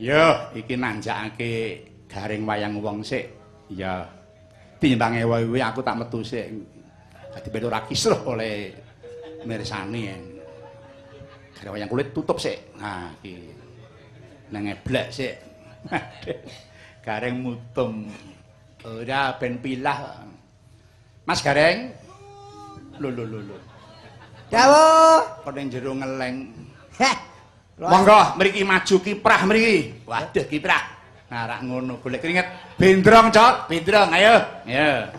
Yo, iki nanjakake Gareng wayang wong sik. Ya. Timbang ewa-ewi aku tak metu sik. Dadi ben ora kisruh oleh mirsani. Gareng wayang kulit tutup sik. Nah, iki. Nang eblek sik. Gareng mutung. Ora ben pilah. Mas Gareng. Lho lho lho lho. Dawuh. Kok ning jero ngeleng. Heh. Monggo mriki maju kiprah mriki. Waduh kiprah. Nah rak ngono golek keringet. Bendrong, Cok. Bendrong, ayo. Ayo.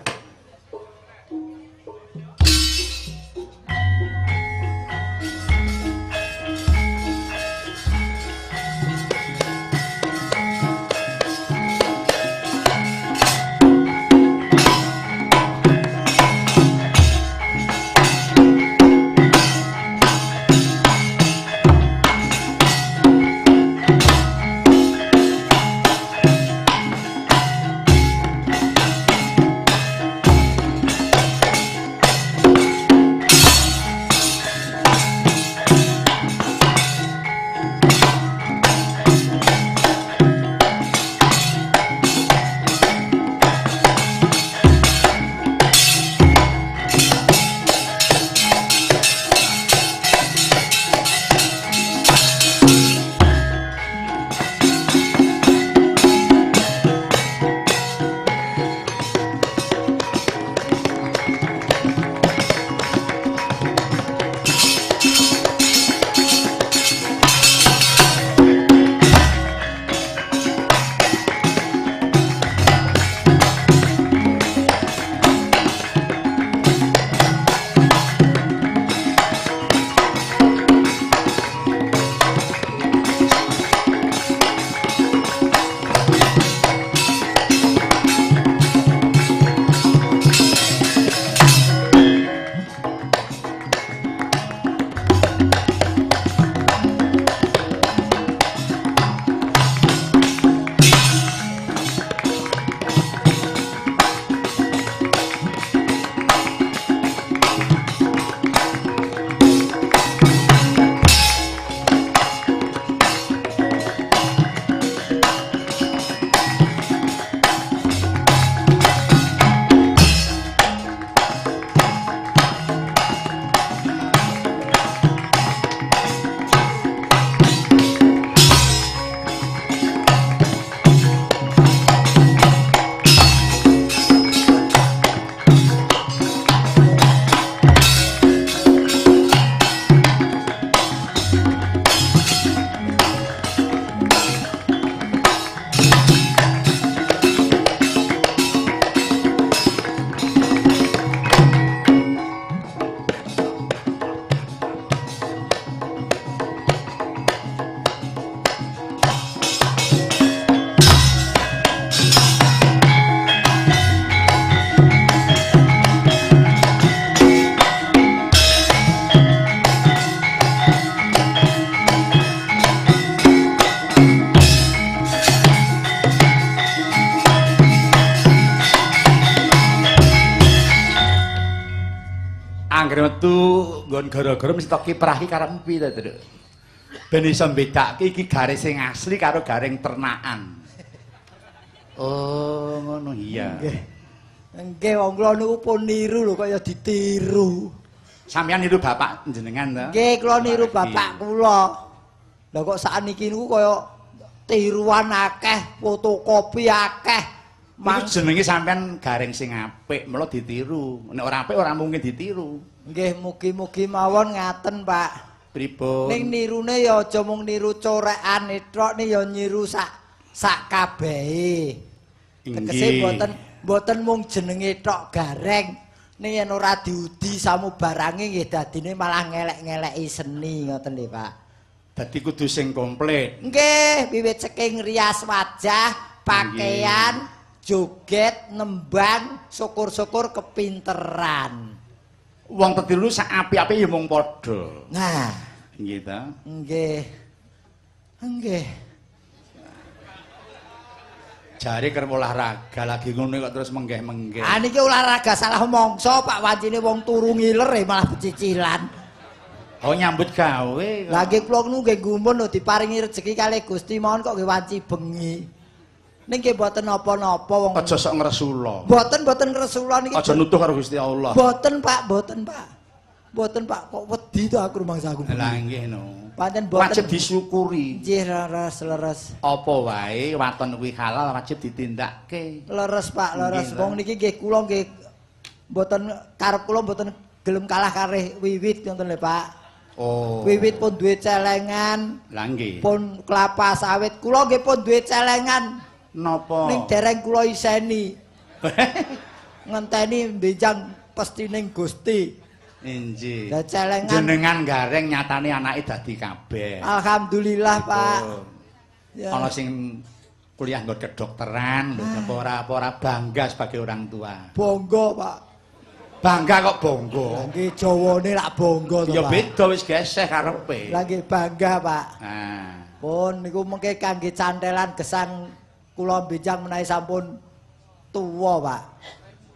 Anggere metu nggon gara-gara mesti tok kiprah iki karepmu piye to, Truk? Ben iso mbedake iki garis sing asli karo garing ternakan. Oh, ngono iya. Nggih. Nggih, wong kula niku pun niru lho kaya ditiru. Sampeyan niru bapak jenengan to? Nggih, kula niru bapak kula. Lah kok sakniki niku kaya tiruan akeh, fotokopi akeh. Mang jenenge sampean gareng sing apik, mula ditiru. Nek ora apik ora mungkin ditiru. Nggih, mugi-mugi mawon ngaten, Pak. Pripun? Ning nirune ya aja mung niru corekane tok, ning ya niru sak kabehe. Tegese mboten mung jenenge tok gareng. Ning yen ora diudi samubarange nggih dadine malah ngelek-ngeleki seni ngoten lho, Pak. Dadi kudu sing komplit. Nggih, wiwit saking rias wajah, pakaian, joget, nembang, syukur-syukur kepinteran. Wong tetiru sak apik-apik ya mung padha. Nah, nggih ta? Nggih. Nggih. Jare kerep olahraga lagi ngono kok terus menggeh-menggeh. Ah niki olahraga salah mangsa Pak, wancine wong turu ngiler malah pecicilan. Oh nyambut gawe. Lah nggih kula niku nggih gumun lho diparingi rejeki kalih Gusti mawon kok nggih wanci bengi. Ning nggih mboten napa-napa wong. Aja sok ngresula. Mboten ngresula niki. Aja nuduh karo Gusti Allah. Mboten Pak, mboten Pak. Mboten Pak, kok wedi to aku rumangsaku. Lah nggih no. Pancen mboten. Wajib disyukuri. Nggih leres leres. Apa wae waton kuwi halal wajib ditindakke. Leres Pak, leres. Wong niki nggih kula nggih mboten karep kula mboten gelem kalah kalih wiwit ngoten lho Pak. Oh. Wiwit pun duwe celengan. Lah nggih. Pun kelapa sawit kula nggih pun duwe celengan. Napa? Ning dereng kula iseni. Ngenteni benjang pestining Gusti. Injih. Lah celengan jenengan gareng nyatane anake dadi kabeh. Alhamdulillah, Pak. Ya. Ana sing kuliah nggon kedokteran, lho apa ora bangga sebagai orang tua. Bangga, Pak. Bangga kok bangga? Lah nggih jawane lak bangga to, Pak. Ya beda wis geseh karepe. Lah nggih bangga, Pak. Nah. Pun niku mengke kangge cantelan gesang kula benjang menawi sampun tuwa, Pak.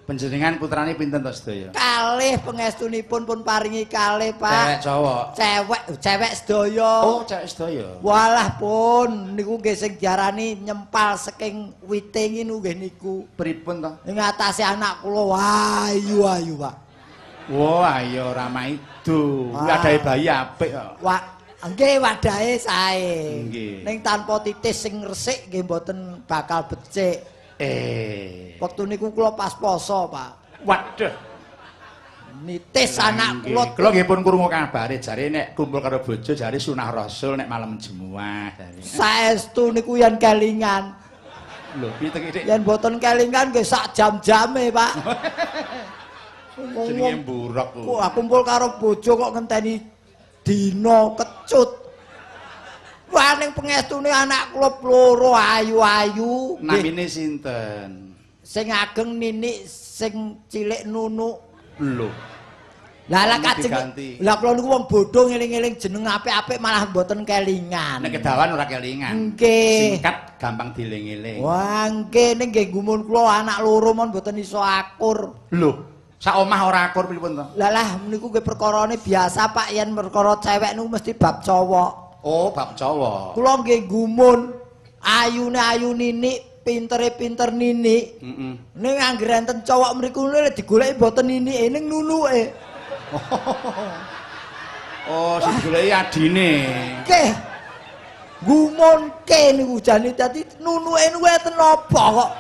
Panjenengan putrane pinten to sedaya? Kalih pangestunipun pun paringi kalih, Pak. Cewek cowok? Cewek, cewek sedaya. Oh, cewek sedaya. Walah pun niku nggih sing diarani nyempal saking wite ngene nggih niku. Pripun to? Ing atase anak kula ayu-ayu, Pak. Wah, ayo ora maido. Wadahe bayi apik kok. Wah, nggih wadahe sae. Nggih. Ning tanpa titis sing resik nggih mboten bakal becik. Waktu niku kula pas poso, Pak. Waduh. Nitis anak kula. Kula nggih pun krungu kabare jare nek kumpul karo bojo jare sunah rasul nek malam Jemuah jare. Saestu niku yen kelingan. Lho, piye to Dik? Yen mboten kelingan nggih sak jam-jame, Pak. Jenenge mburok. Kok kumpul karo bojo kok ngenteni dina kecut. Wah ning pengestune anak kula loro ayu-ayu. Namine sinten? Sing ageng Ninik, sing cilik Nunuk. Lho. Lah lah kajeng. Lah kula niku wong bodho ngeling-eling jeneng apik-apik malah mboten kelingan. Nek kedawan ora kelingan. Nggih. Singkat gampang dieling-eling. Wah nggih ning nggih gumun kula anak loro mon mboten iso akur. Lho, sak omah ora akur pripun to? Lah lah niku nggih perkarane biasa Pak, yen perkara cewek niku mesti bab cowok. Oh, bab cowok. Kula nggih gumun, ayune ayu Ninik, pintere pinter Ninik. Heeh. Ning anggere enten cowok mriku lho digoleki mboten Ninike, ning nunuke. Oh, sing digoleki adine. Nggih. Gumunke niku jane dadi nunuke niku enten apa kok.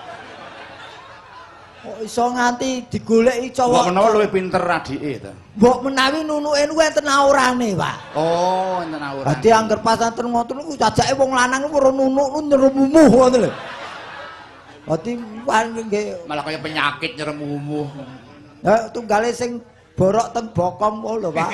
Kok iso nganti digoleki cowok. Mbok menawa luwih pinter adike to. Mbok menawi nunuke niku enten aurane, Pak. Oh, enten aurane. Dadi angger pas enten ngoten niku jajake wong lanang niku ora nunuk niku nyeremumuh ngoten lho. Dadi nggih malah kaya penyakit nyeremumuh. Ya tunggale sing borok teng bokong wae lho, Pak.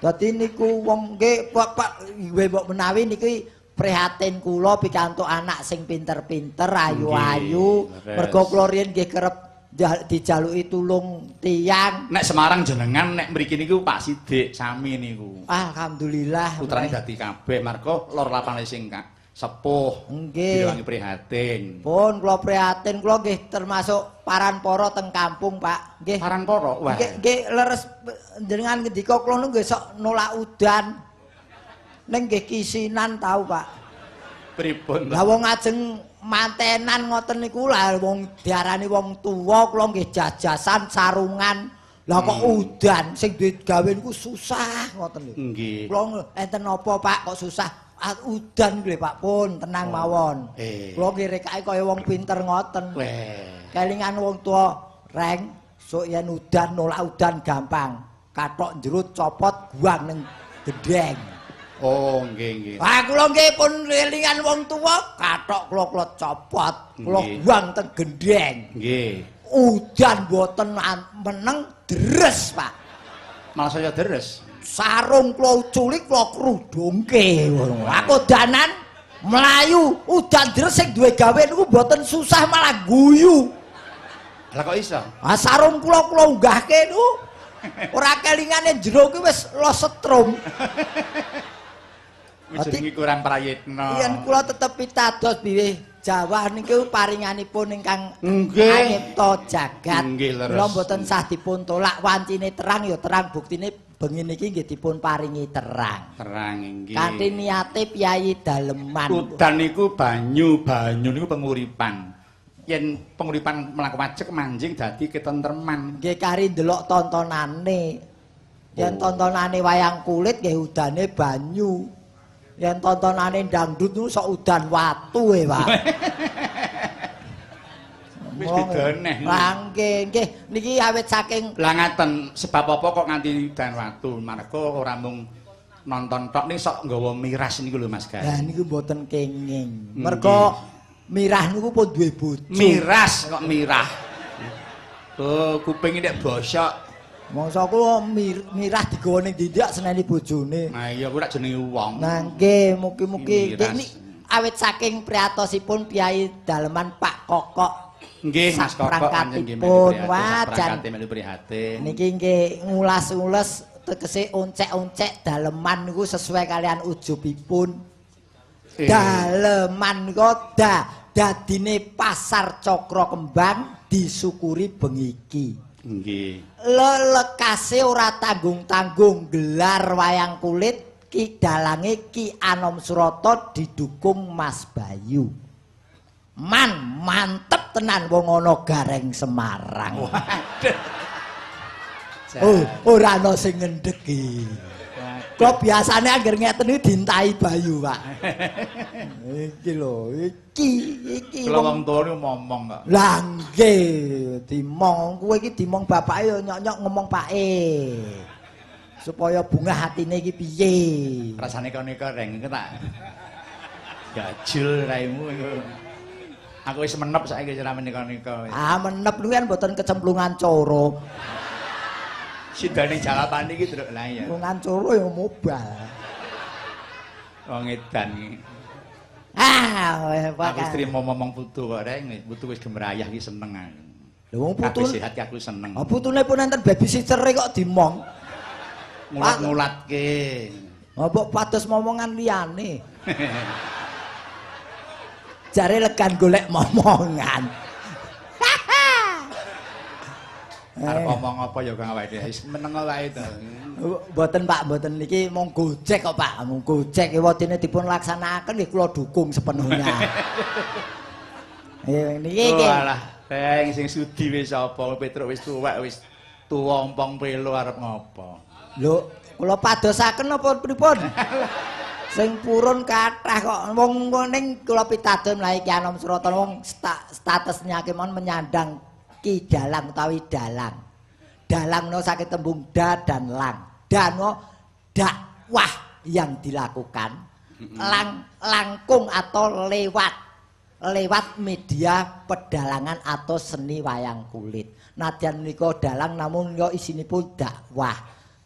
Dadi niku wong nggih Pak mbok menawi niki prihatin kula pikantuk anak sing pinter-pinter, ayu-ayu. Mergo kula riyen nggih kerep dijaluki tulung tiyang. Nek Semarang jenengan, nek mriki niku Pak Sidik sami niku. Alhamdulillah. Putrane dadi kabeh marga lor lapane sing sepuh. Nggih. Direwangi prihatin. Pun kula prihatin, kula nggih termasuk paran-para teng kampung, Pak. Nggih. Paran-para? Wah. Nggih, nggih leres jenengan ngendika kula niku nggih sok nolak udan. Ning nggih kisinan tau, Pak. Pripun? Lah wong ajeng mantenan ngoten niku lah wong diarani wong tuwa kula nggih jajasan sarungan. Lah kok udan sing duwe gawe niku susah ngoten lho. Nggih. Kula enten napa, Pak, kok susah? Udan lho Pak, pun tenang mawon. Kula nggih rekake kaya wong pinter ngoten. Kelingan wong tuwa, reng, sok yen udan nolak udan gampang. Kathok jerut copot guang ning gendheng. Oh, nggih nggih. Ah kula nggih pun elingan wong tuwa, kathok kula kula copot, kula buang teng gendheng. Nggih. Udan mboten meneng deres, Pak. Malah saya deres. Sarung kula uculi kula krudungke. Aku danan mlayu, udan deres sing duwe gawe niku mboten susah malah guyu. Lah kok iso? Ah sarung kula kula unggahke niku. Ora kelingane jero kuwi wis los setrum. Jenenge kurang prayitna. Yen kula tetep pitados bilih Jawa niku paringanipun ingkang anyipta jagat. Kula mboten sah dipun tolak, wancine terang ya terang, buktine Bengi niki nggih dipun paringi terang. Terang inggih. Kanthi niate piyayi daleman. Udan niku banyu, banyu niku penguripan. Yen penguripan mlaku pajek manjing dadi ketentreman. Nggih kari ndelok tontonane. Yen tontonane wayang kulit nggih udane banyu. Yen tontonane dangdut niku sok udan watu e, Pak. Wis beda neh. Lah nggih, nggih niki awit saking lah ngaten sebab apa kok nganti udan watu? Marga ora mung nonton tok ning sok nggawa miras niku lho Mas Gareng. Lah niku mboten kenging. Merga mirah niku pun duwe bojo. Miras kok mirah. Oh, kuping nek bosok. Mongso ku mirah digawa ning ndi-ndi seneni bojone. Nah iya kuwi rak jenenge wong. Nah nggih, mugi-mugi niki awit saking priyatosipun piyayi daleman Pak Kokok. Nggih Mas Kokok pancen nggih melu prihatin. Niki nggih ngulas-ules tegese oncek-oncek daleman niku sesuai kalian ujubipun. Daleman niku dadine pasar Cakra Kembang disyukuri bengi iki. Nggih. Lelekase ora tanggung-tanggung gelar wayang kulit ki dalange Ki Anom Surata didukung Mas Bayu. Man mantep tenan wong ana Gareng Semarang. Waduh. Oh, ora ana sing ngendhegi. Kok biasane angger ngeten iki dintai Bayu, Pak. Iki lho, iki iki kula wong tuwa niku momong kok. Lah nggih, dimong kowe iki dimong bapake ya nyok-nyok ngomong pake. Supaya bungah atine iki piye. Rasane kene-kene reng iki tak gajul raimu iku. Aku wis menep saiki wis ora menika-nika. Ah, menep niku kan mboten kecemplungan coro. Sidane jawaban iki druk lah ya. Cemplungan coro ya mobal. Wong edan iki. Ah, aku wis trimo momong putu kok reng, putu wis gemrayah iki seneng aku. Lha wong putu sehat ki aku seneng. Ah, putune pun enten babysitter kok dimong. Ngulat-ngulatke. Ah, mbok pados momongan liyane. Jare legan golek momongan. Arep omong apa ya Kang awake dhewe wis meneng wae to. Mboten Pak, mboten niki mung gojek kok Pak, mung gojek ewadene dipun laksanakaken nggih kula dukung sepenuhnya. Niki iki. Walah, reng sing sudi wis apa Petruk wis tuwek wis tuwa ompong pelo arep ngopo. Lho, kula padosaken apa pripun? Sing purun kathah kok wong ning kula pitados mlahi Ki Anom Surata wong statusnya kemon menyandang Ki Dalang utawi dalang. Dalang no sakit tembung da dan lang. Da no dakwah yang dilakukan. Lang langkung atau lewat lewat media pedalangan atau seni wayang kulit. Nadyan menika dalang namun menika isinipun dakwah.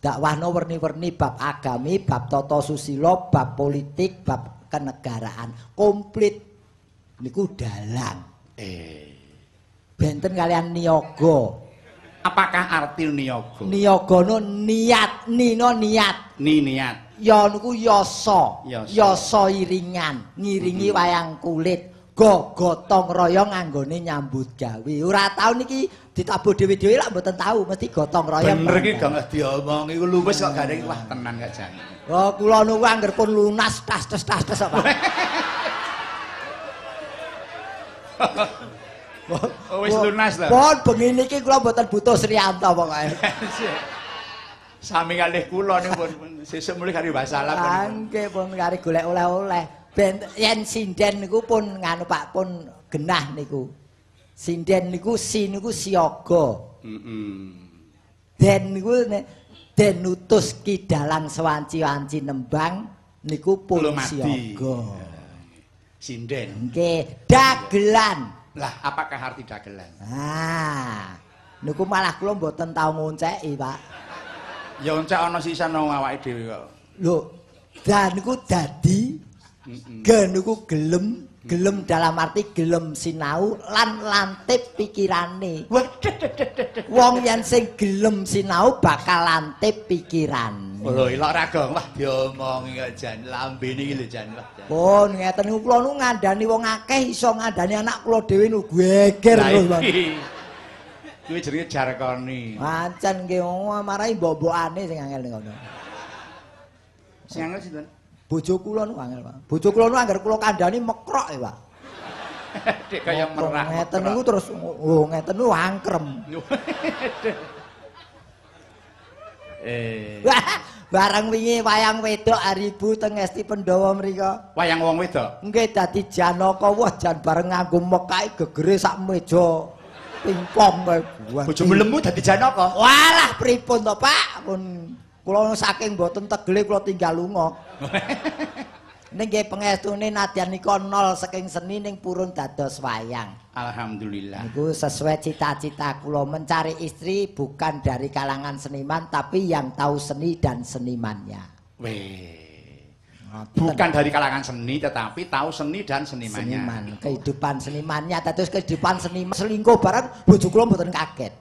Dakwah no werni-werni bab agami, bab tata susila, bab politik, bab kenegaraan. Komplit niku dalang. Benten kalian niyaga. Apakah arti niyaga? Niyaga no niat, nino niat. Ni niat. Ya niku yasa. Yasa iringan, ngiringi wayang kulit. Go gotong royong anggone nyambut gawe. Ora tau niki ditabuh dhewe-dhewe lak mboten tau, mesti gotong royong. Bener iki gak diomongi iku luwes kok gareng wah tenan gak jan. Oh kula niku angger pun lunas tas tes tas tes apa. Oh wis lunas lho. Pun bengi niki kula mboten butuh Sriyanto pokoke. Sami kalih kula niku pun sesuk mulih kari wasalam. Nggih pun kari golek oleh-oleh. Ben yen sinden niku pun nganu Pak pun genah niku. Sinden niku si niku siaga. Den niku den nutus Ki Dalang sewanci-wanci nembang niku pun siaga. Sinden. Nggih, dagelan. Lah, apakah arti dagelan? Ah. Niku malah kula mboten tau ngonceki, Pak. Ya oncek ana sisan nang awake dhewe kok. Lho, dan niku dadi Ge niku gelem, gelem dalam arti gelem sinau lan lantip pikirane. Wong yen sing gelem sinau bakal lantip pikirane. Lho, ilok ra gong, wah diomongi kok jan lambene iki lho jan. Pun ngeten niku kula nu ngandani wong akeh iso ngandani anak kula dhewe nu geger lho, Bang. Kuwi jenenge jarkoni. Pancen nggih marai mbok-mbokane sing angel ning kono. Sing angel sinten? Bojo kula nu angel, Pak. Bojo kula nu angger kula kandhani mekrok ya, Pak. Dek kaya merah. Ngeten niku terus oh ngeten niku angkrem. Barang wingi wayang wedok hari Ibu teng Esti Pandhawa mriko. Wayang wong wedok? Nggih dadi Janaka wah jan bareng nganggo mekake gegere sak meja pingpong kae. Bojomu lemu dadi Janaka? Walah pripun to, Pak? Pun kula saking mboten tegele kula tinggal lunga. Ning nggih pengestune nadyan nika nol saking seni ning purun dados wayang. Alhamdulillah. Niku sesuai cita-cita kula mencari istri bukan dari kalangan seniman tapi yang tahu seni dan senimannya. Weh. Bukan dari kalangan seni tetapi tahu seni dan senimannya. Seniman, kehidupan senimannya, terus kehidupan seniman selingkuh bareng bojo kula mboten kaget.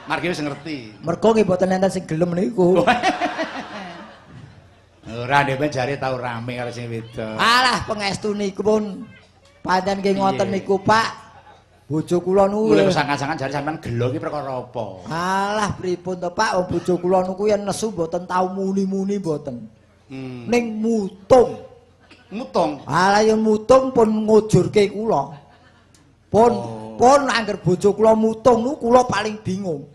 Margi wis ngerti. Mergo nggih mboten enten sing gelem niku. Ora dhewe jare tau rame karo sing wedok. Alah pengestu niku pun pancen nggih ngoten niku, Pak. Bojo kula niku mulih sangkan-sangkan jare sampean gelo iki perkara apa? Alah pripun to, Pak? Wong bojo kula niku yen nesu mboten tau muni-muni mboten. Ning mutung. Mutung. Alah yen mutung pun ngujurke kula. Pun pun angger bojo kula mutung niku kula paling bingung.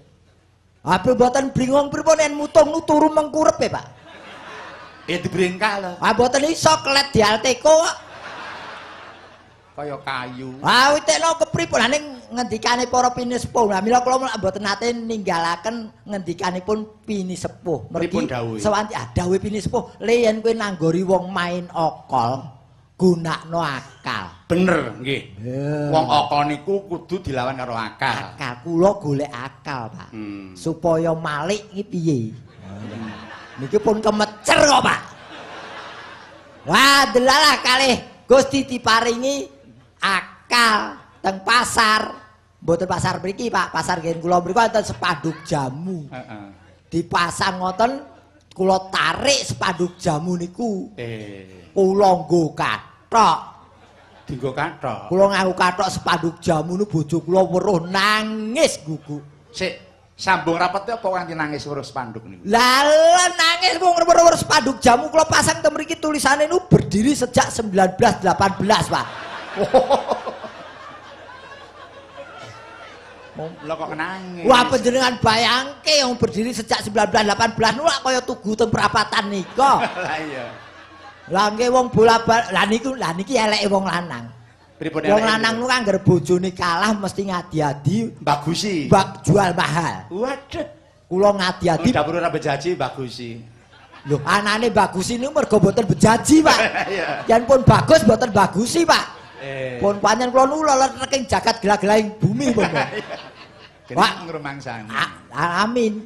Ha mboten bingung pripun yen mutung niku turu mengkurep e, Pak. Ya dibringkah lho. Ah mboten iso kelet dialteko kok. Kaya kayu. Ah witekno kepripun lah ning ngendikane para pinisepuh. Lah mila kula mboten nate ninggalaken ngendikanipun pinisepuh. Mergi sewanti ah dawuhe pinisepuh, le yen kowe nanggori wong main okol, gunakno akal. Bener nggih. Wong okol niku kudu dilawan karo akal. Akal kula golek akal, Pak. Supaya malik iki piye? Niki pun kemecer kok, Pak. Wah, delalah kalih Gusti diparingi akal teng pasar. Mboten pasar mriki, Pak. Pasar ngen kula mriku wonten spanduk jamu. Heeh. Dipasang ngoten, kula tarik spanduk jamu niku. Kula nggo kathok. Dinggo kathok. Kula nganggo kathok spanduk jamu niku bojo kula weruh nangis guguk. Sik. Sambung rapete apa nganti nangis weruh spanduk niku? Lah nangis wong weruh spanduk jamu kula pasang teng mriki tulisane niku berdiri sejak 1918, Pak. Lha kok nangis? Wah panjenengan bayangke wong berdiri sejak 1918 niku lak kaya tugu teng perapatan nika. Lah iya. Lah nggih wong bola-bali lah niku lah niki eleke wong lanang. Wong lanang nu angger bojone kalah mesti ngadi-adi bagusi. Bak jual mahal. Waduh. Kula ngadi-adi dapur ora bejaji bagusi. Lho, anane bagusi niku mergo mboten bejaji, Pak. Yen pun bagus mboten bagusi, Pak. Pun pancen kula nu lereking jagat gelah-gelahing bumi pun. Pak ngrumangsani. Amin.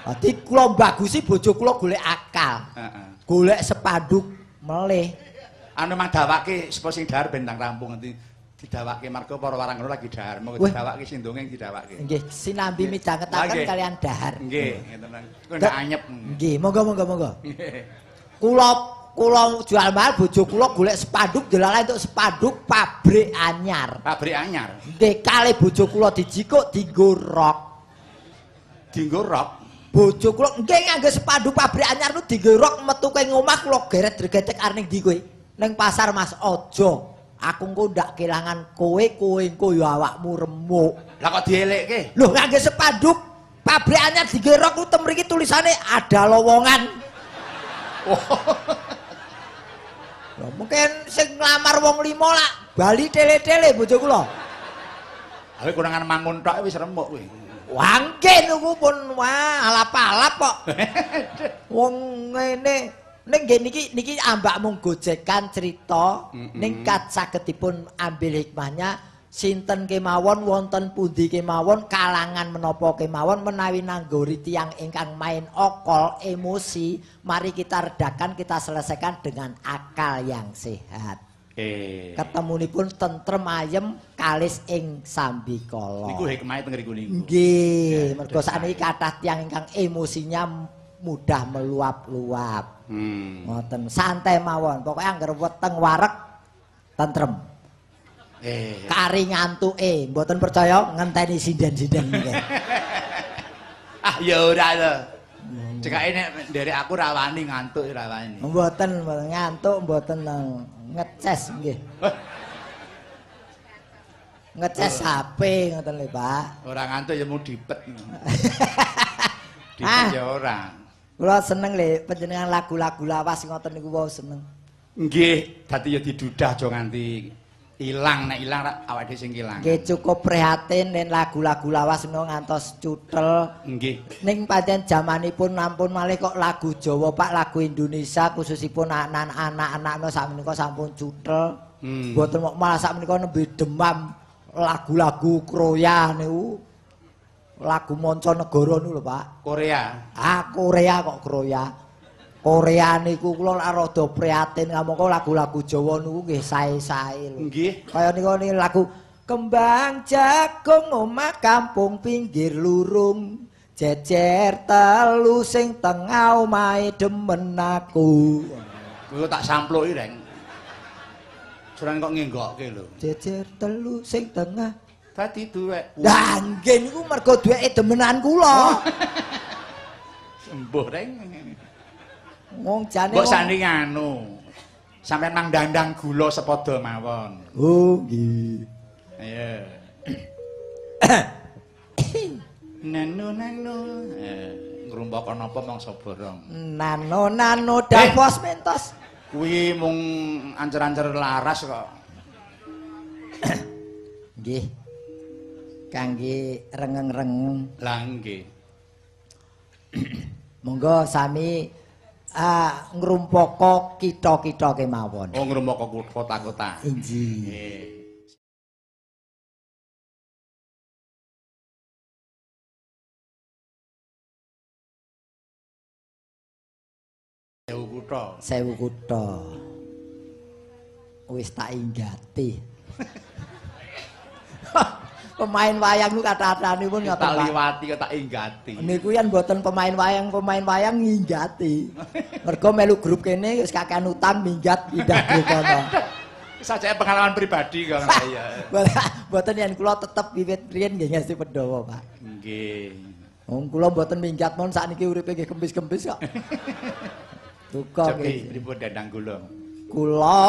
Dadi kula bagusi bojo kula golek akal. Heeh. Golek spanduk melih. Anu mang dawake sapa sing dahar ben ndang rampung nanti didawake marga para warang lagi dahar monggo didawake sing dongeng didawake. Nggih, sinambi midhangetaken kalian dahar. Nggih, ngeten. Kok ndak anyep. Nggih, monggo monggo monggo. Kula kula jual mahal bojo kula golek spanduk delalah entuk spanduk pabrik anyar. Pabrik anyar. Nggih, kalih bojo kula dijikuk dienggo rok. Dienggo rok. Bojo kula nggih nganggo spanduk pabrik anyar nu dienggo rok metu keng omah kula geret dregetek arep ning ndi kowe? Neng pasar Mas aja. Aku engko ndak kelangan kowe, kowe engko ya awakmu remuk. Lah kok dielekke? Lho nganggo spanduk pabrik anyar digerok ku tem mriki tulisane ada lowongan. Lho mungkin sing nglamar wong 5 lak bali tele-tele bojo kula. Awe kurangan mangun tok wis remuk kuwi. Wah nggih niku pun wah alap-alap kok. Wong ngene. Ning nggih niki niki ambak mung gojekan cerita ning kat sagedipun ambil hikmahnya sinten kemawon wonten pundi kemawon kalangan menapa kemawon menawi nanggori tiyang ingkang main okol emosi mari kita redakan kita selesaikan dengan akal yang sehat. Ketemunipun tentrem ayem kalis ing sambikala. Niku hikmahe teng ngriku niku. Nggih, mergo sakniki kathah tiyang ingkang emosinya mudah meluap-luap. Ngoten, santai mawon. Pokoke angger weteng wareg tentrem. Kari ngantuke, mboten percaya ngenteni sinden-sinden niki. Ah ya ora to. Cekake nek nderek aku ra wani ngantuk ora wani. Mboten, mboten ngantuk, mboten ngeces nggih. Ngeces HP ngoten lho, Pak. Ora ngantuk ya mung dipet. Dipet ya ora. Kula seneng lho panjenengan lagu-lagu lawas ngoten niku wae seneng. Nggih, dadi ya didudah aja nganti ilang, nek ilang awake dhewe sing ilang. Nggih cukup prihatin yen lagu-lagu lawas menawa ngantos cutel. Nggih. Ning pancen jamanipun nampun malih kok lagu Jawa Pak, lagu Indonesia khususipun anak-anak sakmenika sampun cutel. Mboten mok malah sakmenika nembe demam lagu-lagu Korea niku. Lagu mancanegara niku lho, Pak. Korea. Ah, Korea kok Korea. Korea niku kula lak rada prihatin kamangka lagu-lagu Jawa niku nggih sae-sae lho. Nggih. Kaya niku niki lagu Kembang jagung omah kampung pinggir lurung, jejer telu sing tengah omahe demen aku. Kuwi tak sampluki, Reng. Suran kok ngenggokke lho. Jejer telu sing tengah dadi duwek. Lah nggih niku mergo duweke demenan kula. Sembuh, Reng. Wong jane mbok sandi nganu. Sampeyan mang dandang gula sepadha mawon. Oh nggih. Ayo. Nano nano. Ngrumpaka napa mangsa borong. Nano nano dapos mentos. Kuwi mung ancer-ancer laras kok. Nggih. Kangge rengeng-rengeng. Lah nggih. Monggo sami ngrumpaka kitha-kitha kemawon. Oh, ngrumpaka kota-kota. Inggih. Nggih. Sewu kutha. Sewu kutha. Wis tak inggati. Pemain wayang niku kathah-kathahanipun ngoten Pak. Tak liwati kok tak inggati. Niku yen mboten pemain wayang nginggati. Mergo melu grup kene wis kakean utang minggat pindah grup kono. Sajake pengalaman pribadi kok ya. Mboten yen kula tetep wiwit riyen nggih ngesti Pandhawa, Pak. Nggih. Wong kula mboten minggat mon sakniki uripe nggih kempis-kempis kok. Duka nggih. Pripun dandang kula? Kula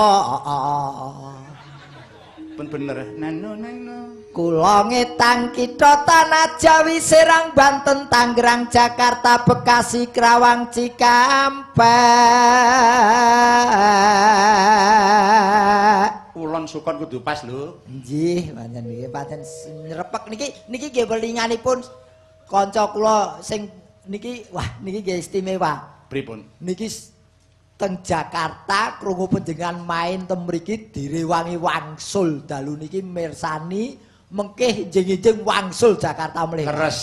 pun bener. Nano nano. Kula ngetang kitha Tanah Jawi, Serang, Banten, Tangerang, Jakarta, Bekasi, Krawang, Cikampek. Kulon sukon kudu pas lho. Nggih, pancen niki pancen nyrepek niki niki nggih welinganipun kanca kula sing niki wah niki nggih istimewa. Pripun? Niki teng Jakarta krungu panjenengan main teng mriki direwangi wangsul dalu niki mirsani mengkih njing-njing wangsul Jakarta mlih. Keres.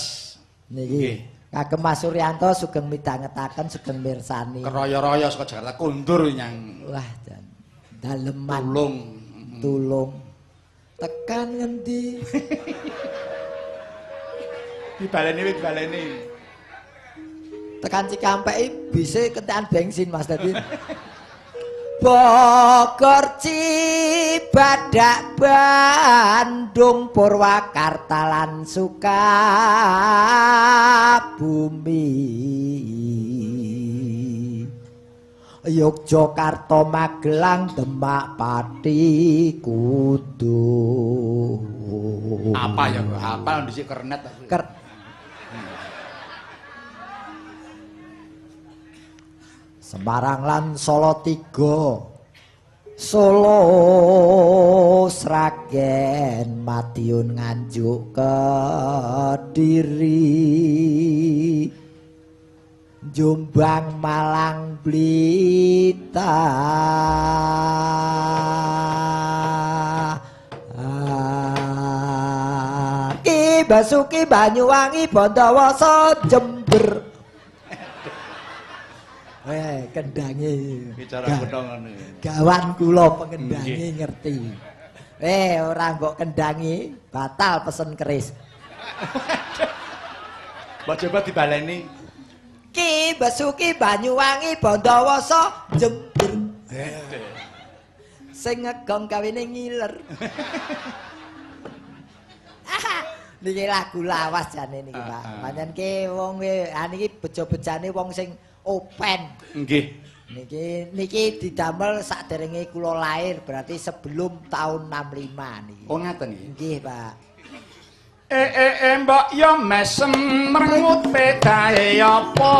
Niki kagem Mas Suryanto sugeng midhangetaken sugeng mirsani. Keroyo-royo saka Jakarta kondur nyang wah jan daleman. Tulung. Tulung. Tekan ngendi? Dibaleni wis dibaleni. Tekan Cikampek bise kentekan bensin Mas dadi. Bogor Cibadak Bandung Purwakarta lan Sukabumi. Yogyakarta Magelang Demak Pati Kudus. Apa ya kok hafal dhisik kernet. Semarang lan Solo 3, Solo Sragen Madiun Nganjuk Kediri Jombang Malang Blitar. Ki Basuki Banyuwangi Bondowoso Jember. Kendange bicara kutha ngono. Gawan kula pengendange ngerti. Ora mbok kendangi, batal pesen keris. Mbok coba dibaleni. Ki Basuki Banyuwangi Bondowoso Jember. Sing ngegong gawene ngiler. Niki lagu lawas jane niki, Pak. Pancen ki wong niki bejo-bejane wong sing open. Nggih. Niki didamel saderenge kula lahir, berarti sebelum tahun 65 niki. Oh ngaten nggih. Nggih, Pak. Mbok yo mesem merengut pedae apa?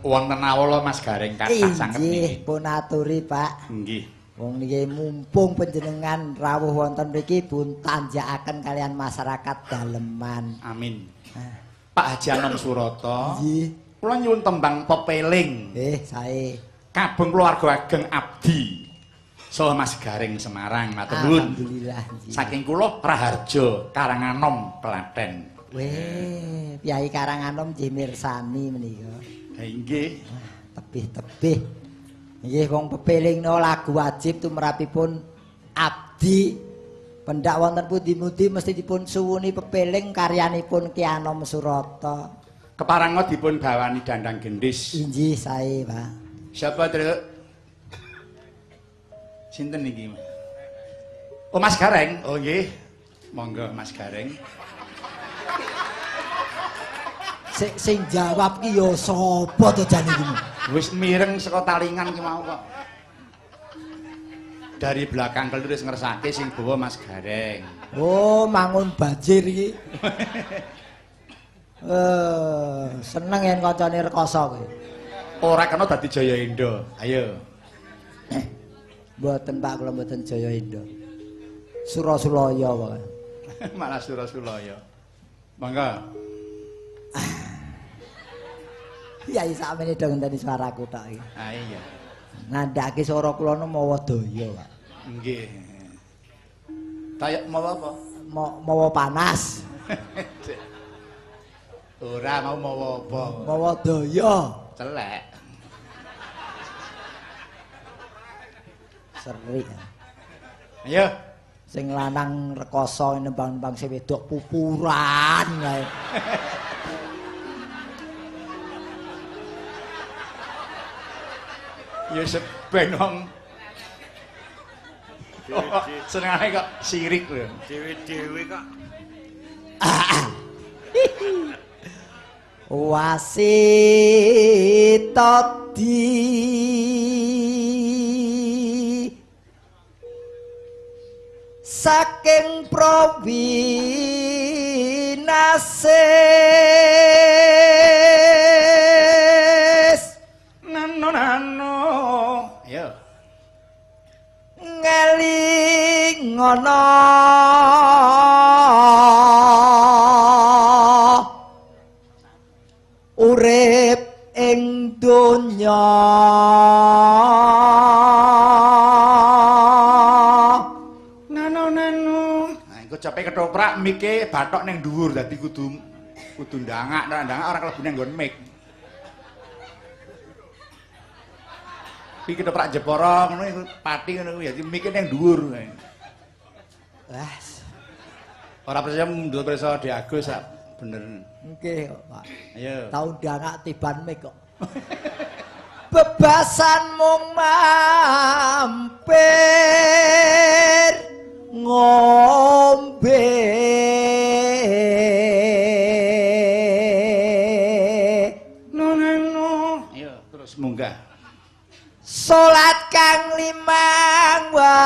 Wonten awala Mas Gareng kathah sanget niki. Inggih, pun aturi, Pak. Nggih. Wong niki mumpung panjenengan rawuh wonten mriki pun tanjakaken kalian masyarakat daleman. Amin. Pak Haji Anom Surata. Nggih. Kula nyuwun tembang pepeling. Nggih, sae. Kagem keluarga ageng abdi. Saha Mas Gareng Semarang, matur nuwun. Alhamdulillah. Saking kula Raharja Karanganom Klaten. Weh, Kyai Karanganom nggih mirsani menika. Nggih. Tebih-tebih. Nggih wong pepelingno lagu wajib tumrapipun abdi. Pendak wonten pundi-pundi mesti dipun suwuni pepeling karyanipun Ki Anom Surata. Keparenga dipun bawani dandang gendhis. Inggih sae, Pak. Siapa, Truk? Sinten niki? Oh, Mas Gareng. Oh nggih. Monggo Mas Gareng. Sing jawab ki ya sapa to jane iki? Wis mireng saka talingan ki mau kok. Dari belakang kelur wis ngersake sing bawa Mas Gareng. Oh, mangun banjir iki. Seneng yen kancane rekoso kowe. Ora kena dadi Jaya Endo. Ayo. Mboten Pak, kula mboten Jaya Endo. Surasulaya pokoke. Malah Surasulaya. Monggo. Ya sakmene do ngenteni suaraku tok iki. Ah iya. Ngandhake swara kula nu mawa daya, Pak. Nggih. Tayak mawa apa? Mawa panas. Ora mau mawa apa? Mawa daya. Celek. Seri. Ayo. Sing lanang rekoso nembang-nembang sing wedok pupuran kae. Ya seben wong. Senengane kok sirik lho. Dewe-dewe kok. Wasitadi saking prawinase nano nano ayo ngeling ngono urip ing donya nano nano. Nah iku cope ketoprak mike bathok ning dhuwur dadi kudu kudu ndangak, nek ndangak ora klebu ning nggon mik. Iki ketoprak Jepara ngono iku pati ngono kuwi dadi mike ning dhuwur. Wah. Ora percaya mundur pirsa Dik Agus sak bener. Nggih kok, Pak. Ayo. Tau ndangak tiban mik kok. Bebasan mung mampir ngombe. No no. Ayo terus munggah. Salat kang limang waktu.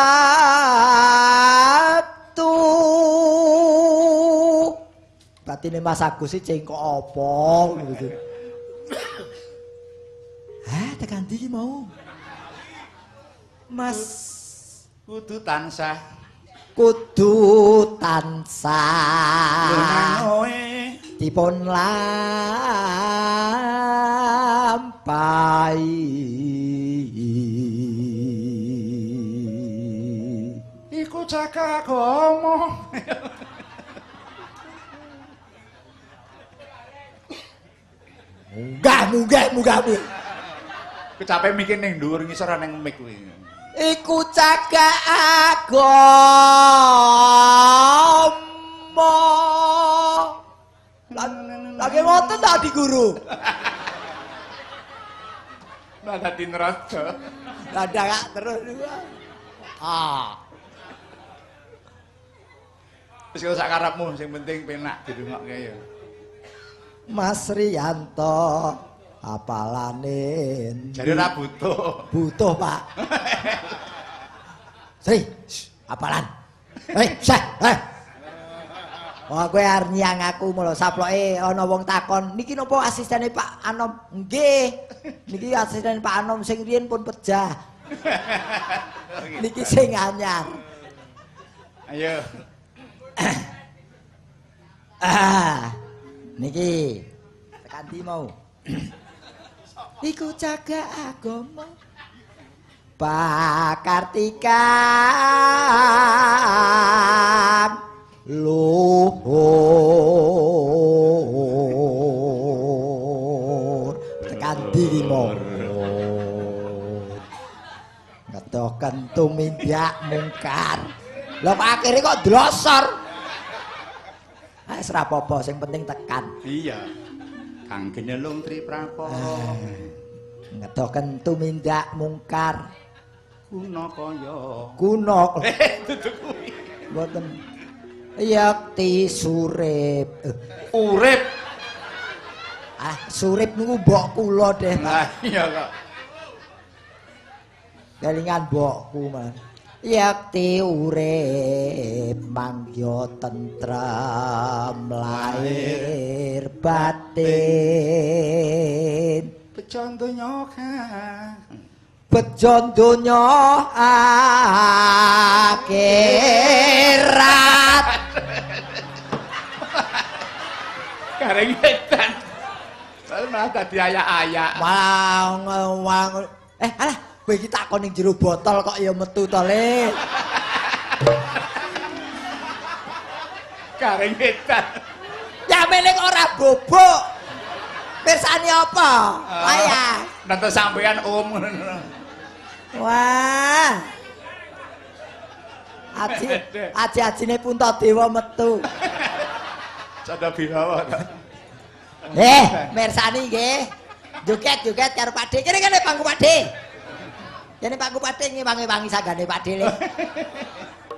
Batine Mas Agus iki cengkok apa gitu. Hah, tekan ndi iki mau? Mas Kudu tansah. Kudu tansah. Dipun lampahi. Iku jaga agama. Munggah, munggah, munggah. Kecape mikir ning dhuwur ngisor ning mik kuwi. Iku jaga agama. Lagi ngoten ta Adi Guru? Lah dadi neraja. Lah ndak terus niku. Ah. Wis sak karepmu sing penting penak dirungokke ya. Mas Riyanto apalane jare ora butuh. Butuh, Pak. Sri, apalan. Hei, seh, hei. Wah, kowe arep nyang aku mula saploke ana wong takon, niki napa asistene Pak Anom? Nggih. Niki asisten Pak Anom sing riyen pun pejah. Niki sing anyar. Ayo. Ah. Niki tekan ndi mau? Iku jaga agama. Pakartikan luhur. Tekan ndi mau? Ngedoken tumindak mungkar. Lho kok akhire kok dlosor. Ah wis ra apa-apa, sing penting tekan. Iya. Kang Genelung Triprapara. Ngedoken tumindak mungkar. Kuna kaya. Kuna. Dudu kuwi. Mboten. Yakti surip. Urip. Ah, surip niku mbok kula deh, Pak. Lah iya kok. Kelingan mbokku, Mas. Yakti urip mangya tentrem lahir batin. Bejo donya bejo donya akhirat. Gareng edan. Malah dadi ayak-ayak. Malah alah kowe iki takon ning jero botol kok ya metu to, Le. Gareng edan. Ya mene kok ora bobok. Pirsani apa? Wayah. Nonton sampean om ngono. Wah. Aji aji-ajine Puntadewa metu. Canda birawa ta. Mirsani nggih. Joget-joget karo Pakde. Kene-kene pangku Pakde. Kene pangku Pakde ngewangi-wangi sanggane Pakde le.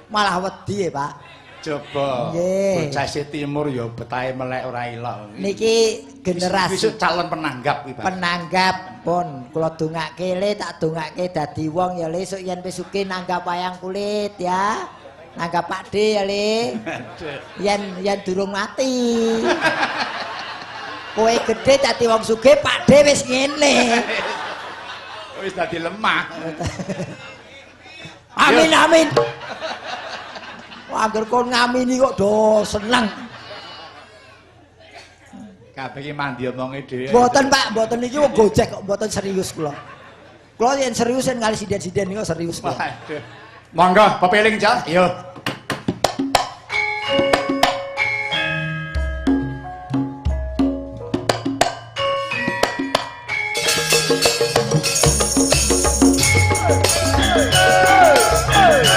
Malah wedi ya, Pak. Coba. Bocah Asia Timur ya betahe melek ora ilok. Niki generasi wis calon penanggap kuwi, Pak. Penanggap pun kula dongake le, tak dongake dadi wong ya le, sok yen wis sugih nanggap wayang kulit ya. Nanggap Pakde ya le. Yen yen durung mati. Kowe gedhe dadi wong sugih, Pakde wis ngene. Wis dadi lemah. Amin amin. Angger kon ngamini kok do seneng. Kabeh iki mandi omonge dhewe. Mboten Pak, mboten niki wong gojek kok mboten serius kula. Kula yen serius yen kali sinden-sinden niku serius kula. Waduh. Monggo pepeling, Cak. Yo. Hey!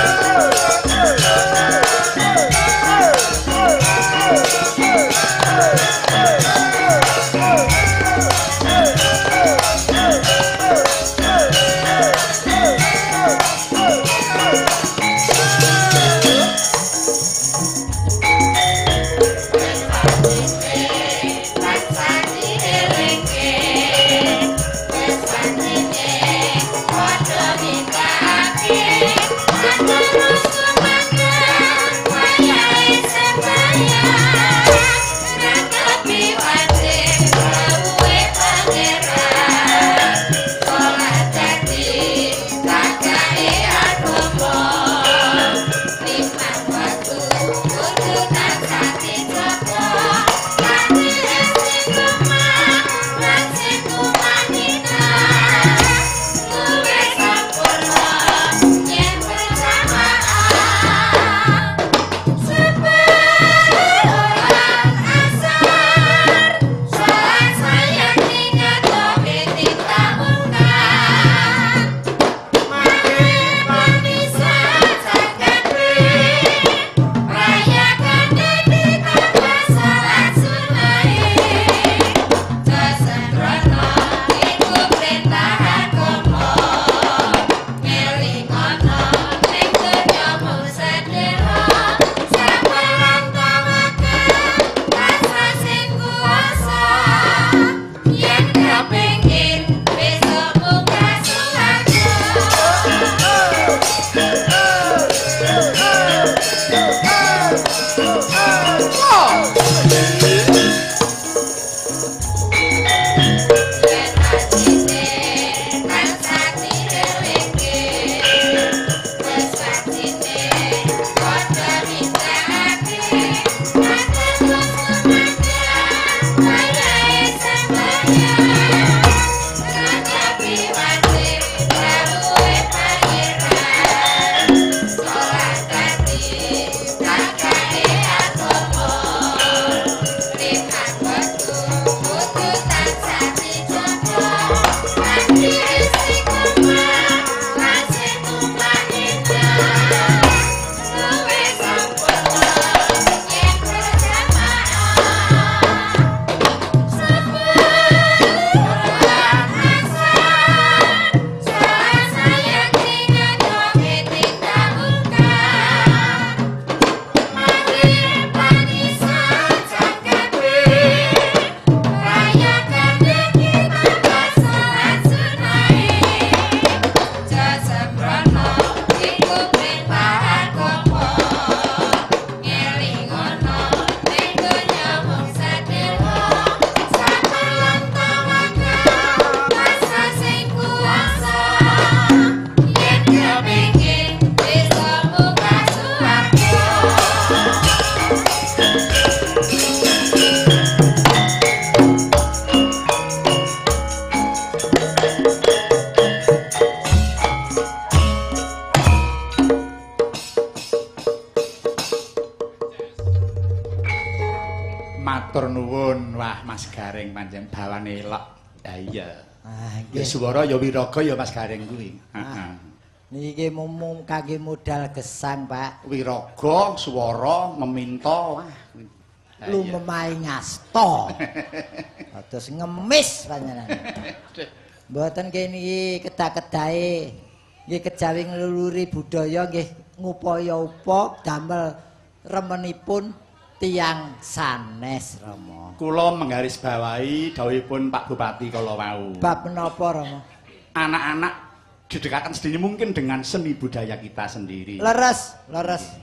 Matur nuwun. Wah, Mas Gareng pancen bawane elok. Ha iya. Ah, Ya swara ya wiraga ya Mas Gareng kuwi. Heeh. Niki mung kangge modal gesang, Pak. Wiraga, swara, meminta, wah. Lumemahe ngasta. Terus ngemis panjenengan. Mboten kene iki kedah-kedahe nggih kejawi ngluluri budaya nggih ngupaya-upa damel remenipun tiyang sanes, Rama. Kula menggarisbawahi dawuhipun Pak Bupati kala wau. Bab menapa, Rama? Anak-anak didekatkan sedini mungkin dengan seni budaya kita sendiri. Leres, leres.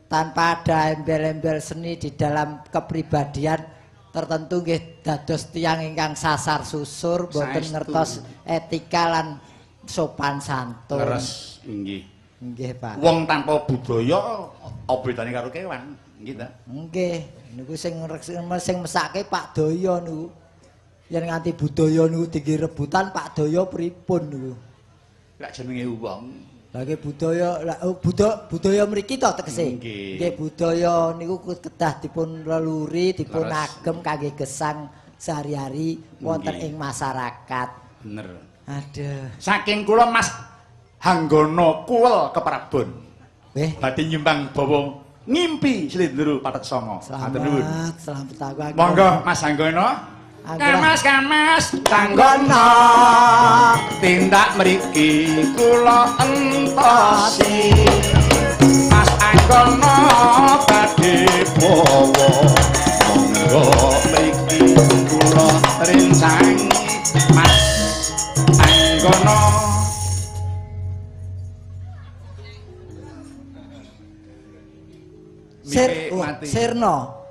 Tanpa ada embel-embel seni di dalam kepribadian tertentu nggih dados tiyang ingkang sasar susur mboten ngertos etika lan sopan santun. Leres, nggih. Nggih, Pak. Wong tanpa budaya apa bedane karo kewan, nggih ta? Nggih, niku sing mesake Pak Daya niku. Yen nganti budaya niku dinggo rebutan Pak Daya pripun niku? Lak jenenge wong. Lah nggih budaya budaya mriki to tegese. Nggih budaya niku kedah dipun leluri, dipun agem kangge gesang sehari-hari wonten ing masyarakat. Bener. Aduh. Saking kula Mas Hanggono Kuwel Keprabon. Nggih. Badhe nyumbang bawa ngimpi slendro pathet sanga. Matur nuwun. Selamat aku. Monggo Mas Hanggono. Kamas kamas Hanggono tindak mriki kula entosi. Mas Hanggono badhe bawa monggo mriki kula rencangi Mas Hanggono. Sirno.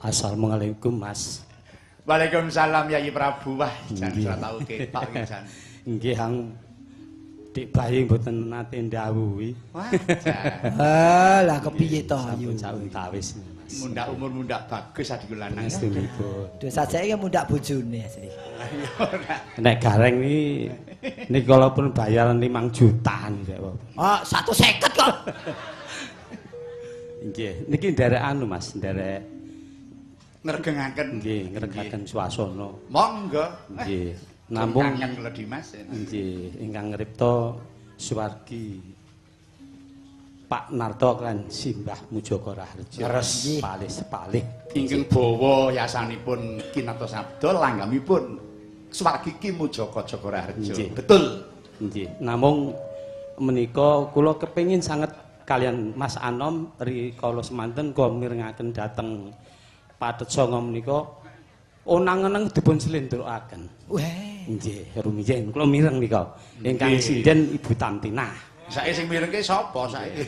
Assalamualaikum Mas. Waalaikumsalam Yayi Prabu. Wah, jan ora tau ketok iki jan. Nggih, Hang Dik Bayi mboten nate ndhawuhi. Wah, jan. Ah, lah kepiye to ayu. Sampun sawis Mas. Mundak umur mundak bagus adikku lanang. Estunipun. Duh sajake mundak bojone asli. Nek Gareng iki niki kala pun bayaran 5 jutaan kok. Oh, 150 kok. Nggih, niki nderek anu Mas, nderek ngregengaken. Nggih, ngregengaken swasana. Monggo. Nggih. Namung kangen kula Dimas. Nggih, ingkang ngripta suwargi Pak Narto lan Simbah Mujaka Raharja. Leres. Palih sepalih. Ingkang bawa yasanipun Kinata Sabda langgamipun suwargi Ki Mujaka Jaka Raharja. Betul. Nggih. Namung menika kula kepengin sanget kalian Mas Anom rikala semanten kula mirengaken dhateng pathet sanga menika onang-onang dipun slendrokaken. Weh. Nggih, rumiyin kula mireng nika. Ingkang sinden Ibu Tamtinah. Saiki sing mirengke sapa saiki?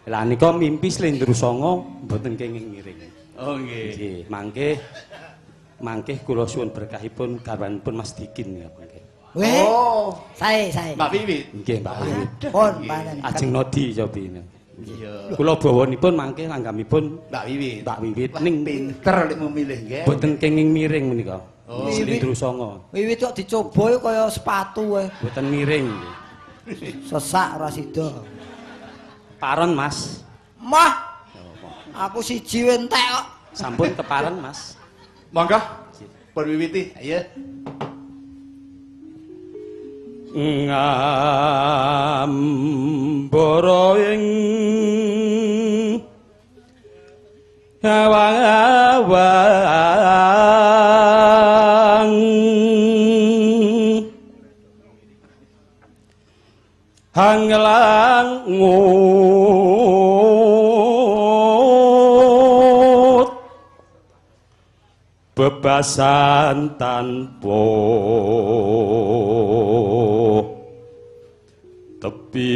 Lah nika mimpi slendro sanga mboten kenging miring. Oh nggih. Nggih, mangke mangke kula suwun berkahipun garwanipun Mas Dikin ya mangke. Weh. Oh, sae sae. Mbak Wiwit. Nggih, Mbak Wiwit. Pun panen. Ajeng nodi cobi. Iya. Kula bawanipun mangke langgamipun Mbak Wiwit. Mbak Wiwit ning pinter lek memilih nggih. Mboten kenging miring menika. Oh, slendro sanga. Wiwit kok dicoba kaya sepatu wae. Mboten miring. Sesak ora sida. Paron, Mas. Mah. Aku siji entek kok. Sampun kepareng, Mas. Monggo. Pun wiwiti. Ayo. Ngambara ing awang-awang hanglangut bebasan tanpa tepi.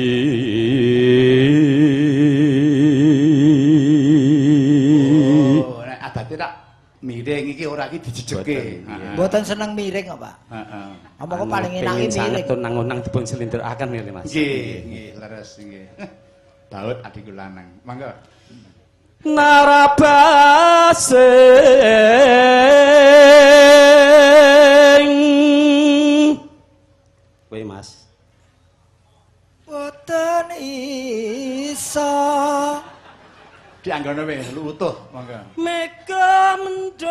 Oh, nek adate tak miring iki ora iki dijejeke. Mboten seneng miring kok, Pak. Heeh. Apa kok paling enak iki miring. Sanget onang-onang dipun slendrokaken nggih, Mas. Nggih, nggih, leres nggih. Baut adikku lanang. Monggo. Narabasing kowe Mas. Boten iso. Dianggono wis utuh monggo. Mega mendung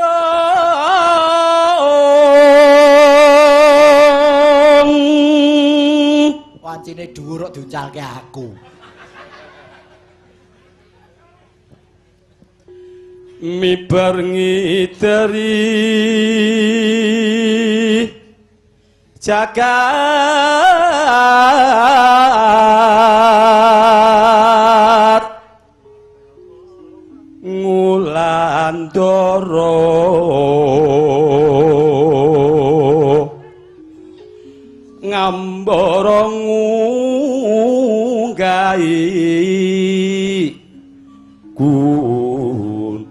wancine dhuwur kok diuncalke aku. Mibar ngideri jagat ngulandara ngambara ngunggahi gunung.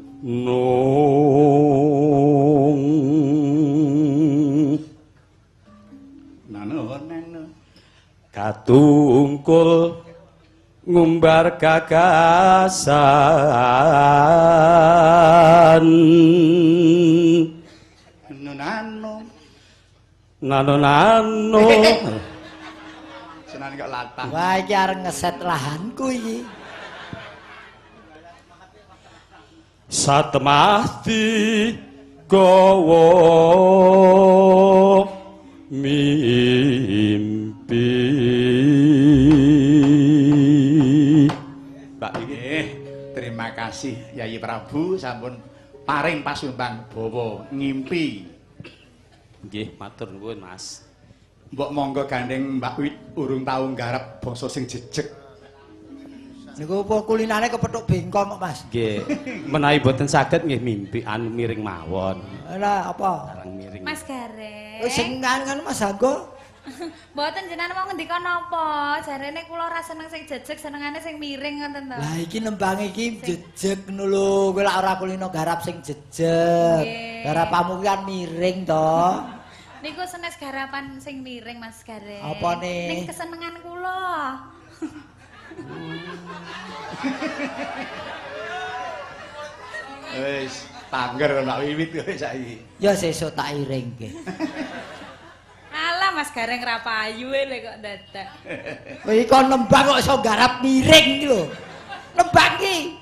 Nano nano katungkul ngumbar gagasan nano nano nano senane kok latah. Wah iki arep ngeset lahanku iki. Satemah digawa mimpi. Mbak nggih, terima kasih Yayi Prabu sampun paring pasumbang bawa ngimpi. Nggih, matur nuwun Mas. Mbok monggo gandeng Mbak Wit urung tau nggarap basa sing jejeg. Niku apa kulinane kepethuk bengkong kok Mas? Nggih. Menawi mboten saged nggih mimpi anu miring mawon. Lah apa? Barang miring. Mas Gareng. Wis sing ngono Mas Anggo. Mboten jenengan mau ngendika napa? Jarene kula ora seneng sing jejeg, senengane sing miring ngoten to. Lah iki nembang iki jejeg ngono lho. Kowe lak ora kulino garap sing jejeg. Garapamu kan miring to. Niku senes garapan sing miring Mas Gareng. Apa nih? Ning kesenengan kula. Wis tangger Mbak Wiwit kowe saiki. Ya sesuk tak iringke. Alah Mas Gareng ra payu lho kok dadak. Kowe iki kon nembang kok iso garap miring iki lho. Nembang iki.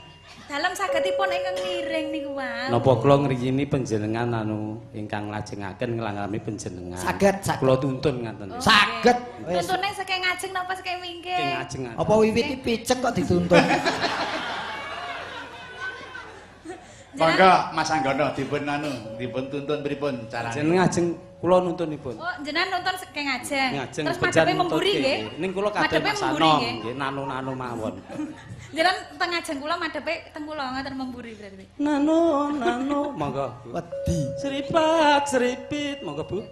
Dalem sagedipun ingkang miring niku wae. Napa kula ngriyini panjenengan anu ingkang lajengaken nglangrami panjenengan. Saged, saged. Kula tuntun ngaten. Oh, saged. Tuntune saking ngajeng napa saking wingking? Saking ngajeng. Apa wiwit iki picek kok dituntun? Monggo Mas Anggono dipun anu, dipun tuntun pripun carane? Jenengan ngajeng kula nuntunipun. Oh, jenengan nuntun saking ngajeng. Terus madhepe memburi nggih. Ning kula kados Mas Anom nggih, nano-nano mawon. Jenengan teng ngajeng kula madhepe teng kula ngoten memburi berarti. Nano, nano, monggo. Wedi. Seripat, seripit, monggo Bu.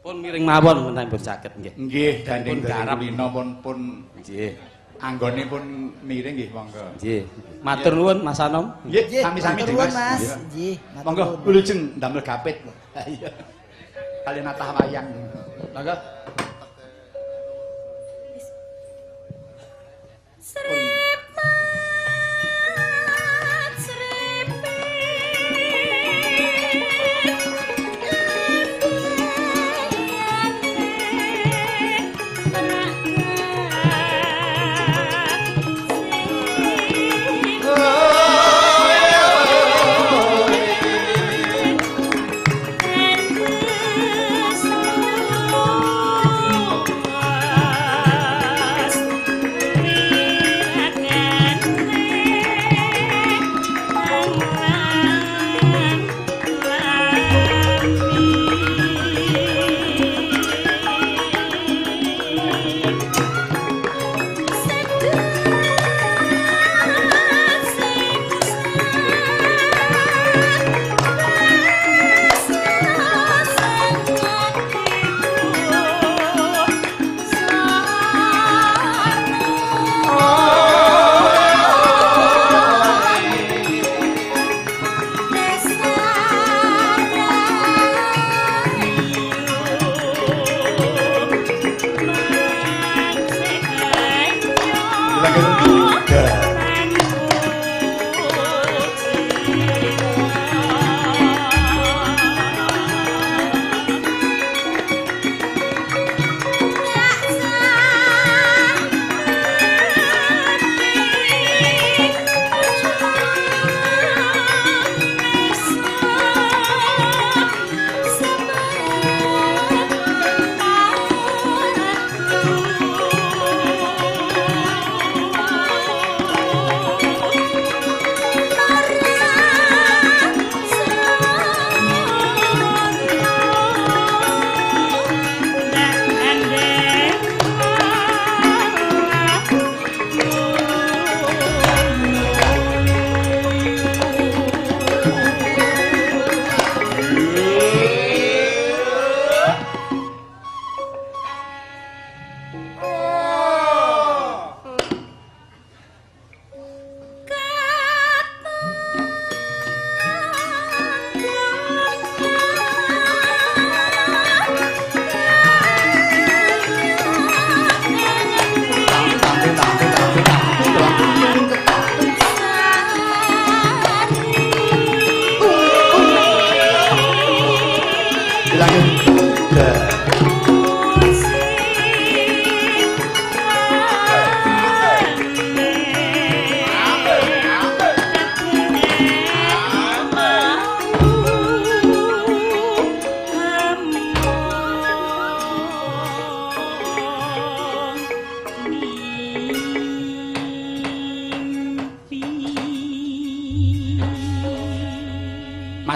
Pun miring mawon menawi pun saged nggih. Nggih, gandeng garap kulino pun nggih. Anggone pun miring nggih monggo. Nggih. Matur nuwun Mas Anom. Nggih, sami-sami Mas. Nggih, monggo wilujeng ndamel gapit. Iya. Kali natah wayang. Monggo. Sripat sripit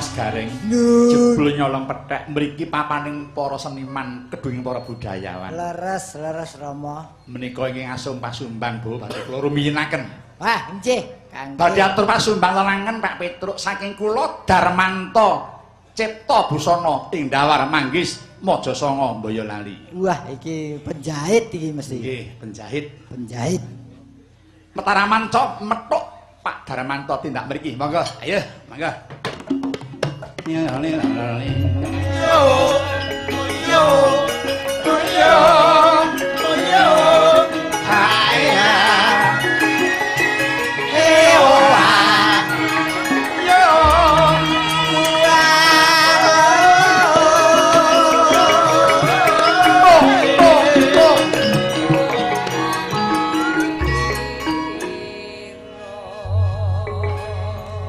Mas Gareng. Jebul nyolong pethek mriki papaning para seniman, kedunging para budayawan. Leres, leres Rama. Menika ingkang asung pasumbang Bu, badhe kula rumiyinaken. Wah, nggih, Kang. Badhe atur pasumbang lelangan Pak Petruk saking kula Darmanto Cipta Busana ing Dawar Manggis Mojosanga Boyolali. Wah, iki penjahit iki mesti. Nggih, penjahit. Penjahit. Mataraman cok methuk Pak Darmanto tindak mriki. Monggo, ayo, monggo. Yo yo yo yo hai eh oh yo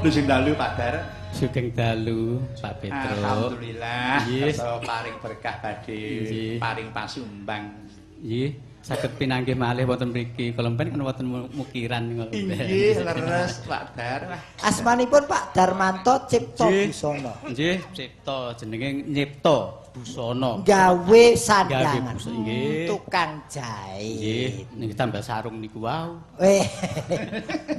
Sugeng dalu Pak Dar. Sugeng dalu Pak Petruk. Alhamdulillah. Kersa paring berkah badhe paring pasumbang. Nggih, saged pinanggih malih wonten mriki. Kolompen kan wonten mukiran kolompen. Nggih, leres Pak Dar. Asmanipun Pak Darmanto Cipta Busana. Nggih, Cipta jenenge nyipta busana. Gawe sandangan. Tukang jahit. Nggih, niki tambah sarung niku wau. Weh.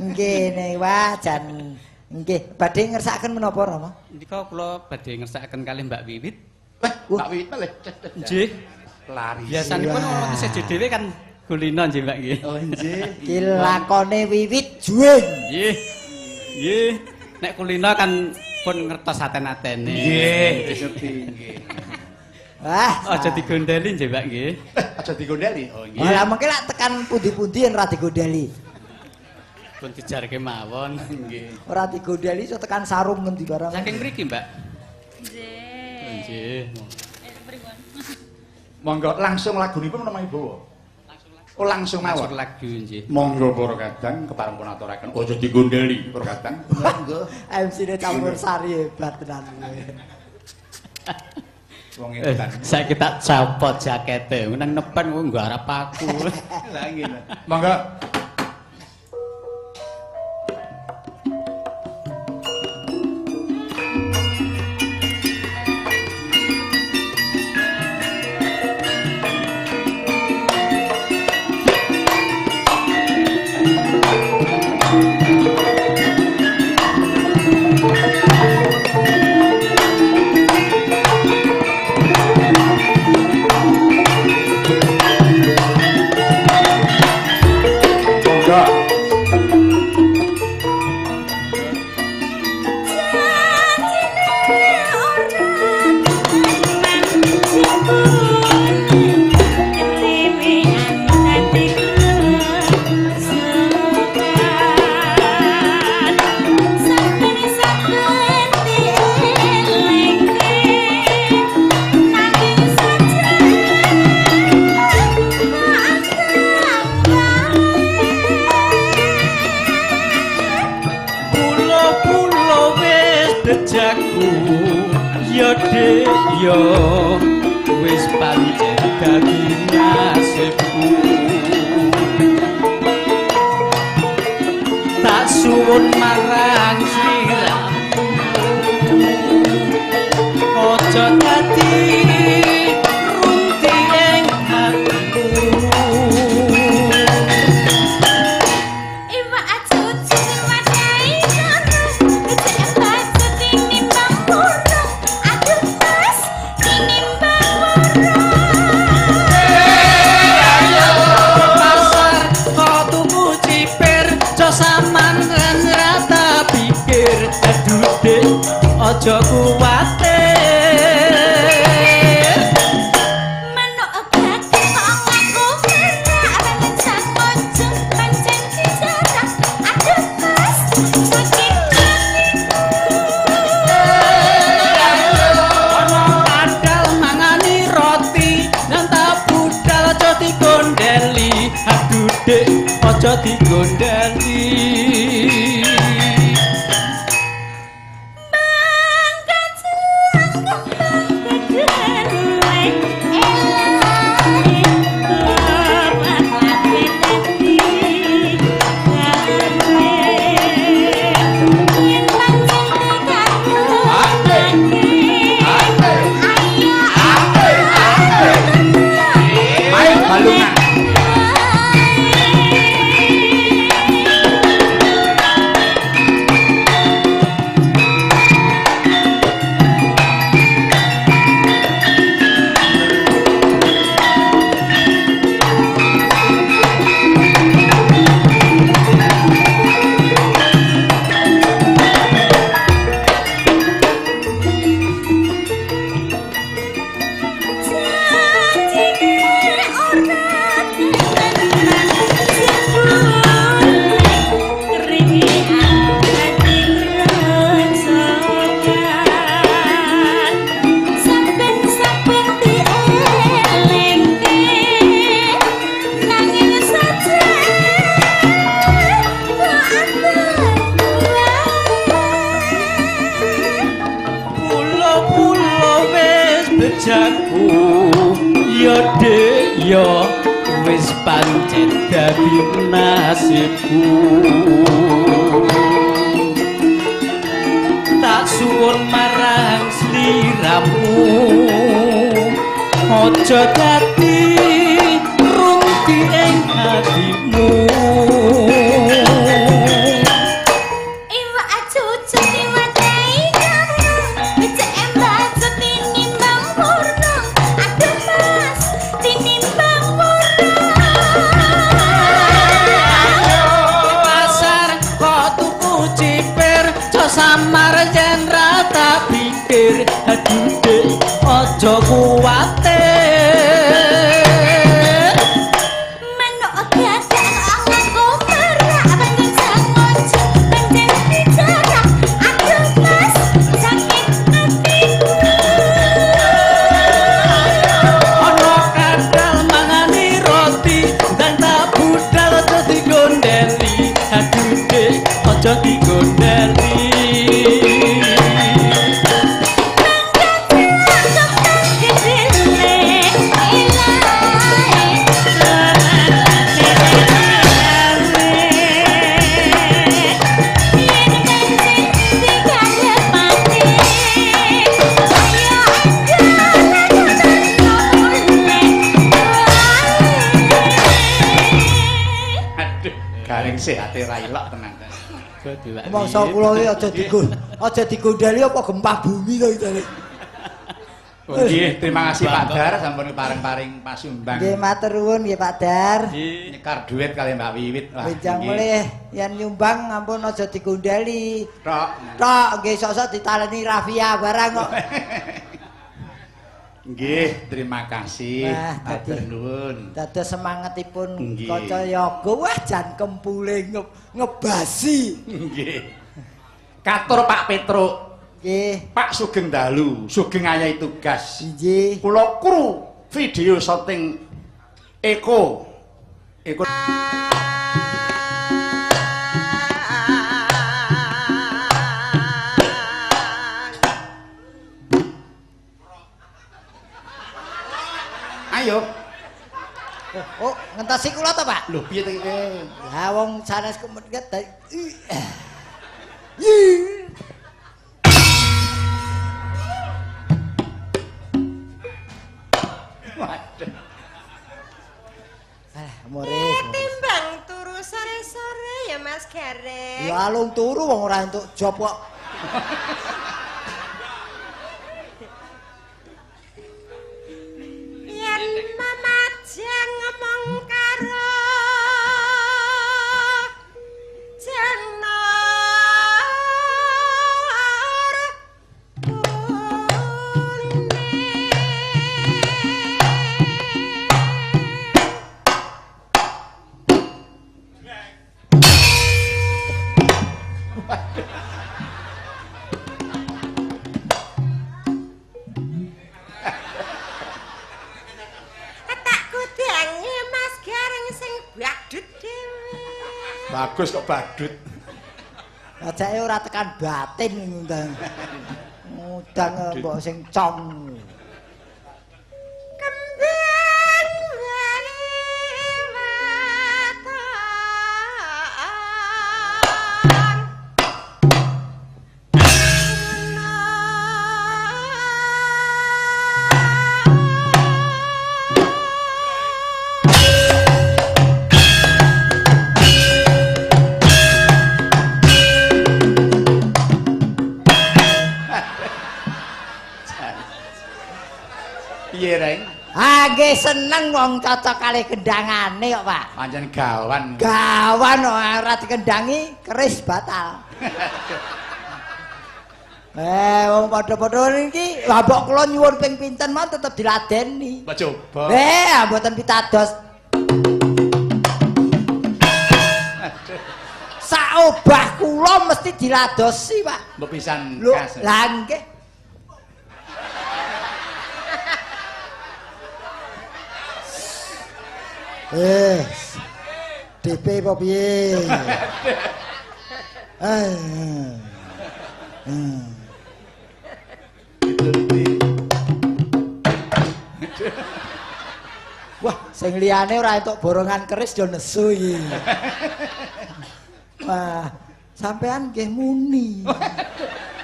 Nggih, nek wah jan nggih, badhe ngersakaken menapa Rama? Nika kula badhe ngersakaken kalih Mbak Wiwit. Wah, Mbak Wiwit malih. Nggih. Lari. Biasanipun wonten seje dhewe kan kulino nggih Mbak nggih. Oh nggih. Iki lakone Wiwit juwing. Nggih. Nggih. Nek kulino kan pun ngertos aten-atene. Nggih, ngerti nggih. Wah, aja digondeli nggih Mbak nggih. Aja digondeli. Oh nggih. Lah mengke lak tekan pundi-pundi yen ora digondeli. Pun dijarke mawon nggih. Ora digondeli iso tekan sarung ngendi barang. Saking mriki, Mbak. Nggih. Nggih. Pripun? Monggo langsung lagunipun menapa Ibu? Langsung lagu. Oh, langsung mawon. Langsung lagu nggih. Monggo para kadang kepareng pun aturaken aja digondeli para kadang. Monggo. MC-ne campur sari hebat tenan kowe. Wong edan. Saiki tak copot jakete. Nang nepen kowe nggarap aku. Lah nggih. Monggo. Yo wis pancen dadi nasibku. Tak suwun marang sliramu aja dadi runti ing atiku. Aja kuwatir manuk gagah kok ngaku merak lan sakojo pancen dijarak aduh Mas sakit atiku. Ana padal mangani roti nang tak budal aja digondeli aduh Dik aja digondeli. Yen pancen aku ya Dik ya wis pancen dadi nasibku. Tak suwun marang sliramu aja dadi rungti ing atimu. Samar yen ra tak pikir, aduh Dik aja kuwatir. Manuk gagal aku merak pancen sengaja pancen bicara, aduh Mas sakit atiku. Ana kandal mangani roti dan tak budal aja digondeli, aduh Dik aja digondeli. Sehate ra ilok tenan. Mongso kula iki aja digondeli apa gempa bumi to iki. Nggih, terima kasih Pak Dar sampun paring-paring pasumbang. Nggih, matur nuwun nggih Pak Dar. Nyekar duit kali Mbak Wiwit. Wah, benjang mulih yen nyumbang ampun aja digondeli. Tok. Tok nggih sok-sok ditaleni Rafia barang kok. Nggih, terima kasih. Matur nuwun. Dados semangatipun kanca yoga, wah jan kempule ngebasi. Nggih. Katur Pak Petruk. Nggih. Pak Sugeng dalu, sugeng ayahi tugas. Nggih. Kula kru video syuting Eko. Eko. Ayo. Oh, ngentasi kula to, Pak? Lho, piye to iki? Lah wong sanes kumetket. Waduh. Alah, more. Timbang turu sore-sore ya Mas Gareng. Ya alung turu wong ora entuk job kok. Yen memajang ngomong karo jenar kuning. Bagus kok badut. Ajake ora tekan batin ngundang. Ngundang mbok sing cong. Kembang wali waton. Piye, Reng? Ah, nggih seneng wong cocok kalih kendangane kok, Pak. Pancen gawan. Gawan ora dikendangi keris batal. Wong padha-padha niki, lha mbok kula nyuwun ping pinten mawon tetep diladeni. Mbok coba. Mboten pitados. Saobah kula mesti diladosi, Pak. Mbok pisan kas. Lah nggih. DP apa piye? Wah, sing liyane ora entuk borongan keris yo nesu iki. Wah, sampean nggih muni.